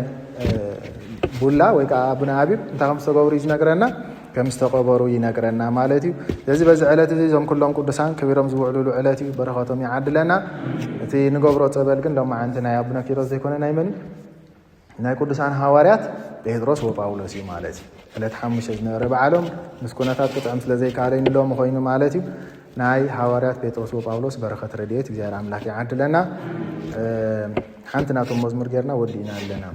ቡላ ወይ ከዓ ኣቡነ ኣቢብ እንታይ ከም ዝተገብሩ እዩ ዝነግረና ከም ዝተቀበሩ ይነግረና ማለት እዩ። ስለዚ በዚ ዕለት እዚ እዞም ኩሎም ቅዱሳን ከቢሮም ዝውዕሉሉ ዕለት እዩ። በረኸቶም ይዓድለና። እቲ ንገብሮ ፀበል ግን ሎማዓንቲ ናይ ኣቡነ ኪሮስ ዘይኮነ ናይ መን እዩ? ናይ ቅዱሳን ሃዋርያት ጴጥሮስ ወጳውሎስ እዩ ማለት እዩ። ዕለት ሓሙሽተ ዝነበረ በዓሎም ምስ ኩነታት ክጥዕም ስለ ዘይከኣለ ንሎሚ ኮይኑ ማለት እዩ። ናይ ሃዋርያት ጴጥሮስ ወጳውሎስ በረኸት ረድኤት እግዚኣብሔር ኣምላክ ይዓድለና። ሓንቲ ናቶም መዝሙር ጌርና ወዲእና ኣለና።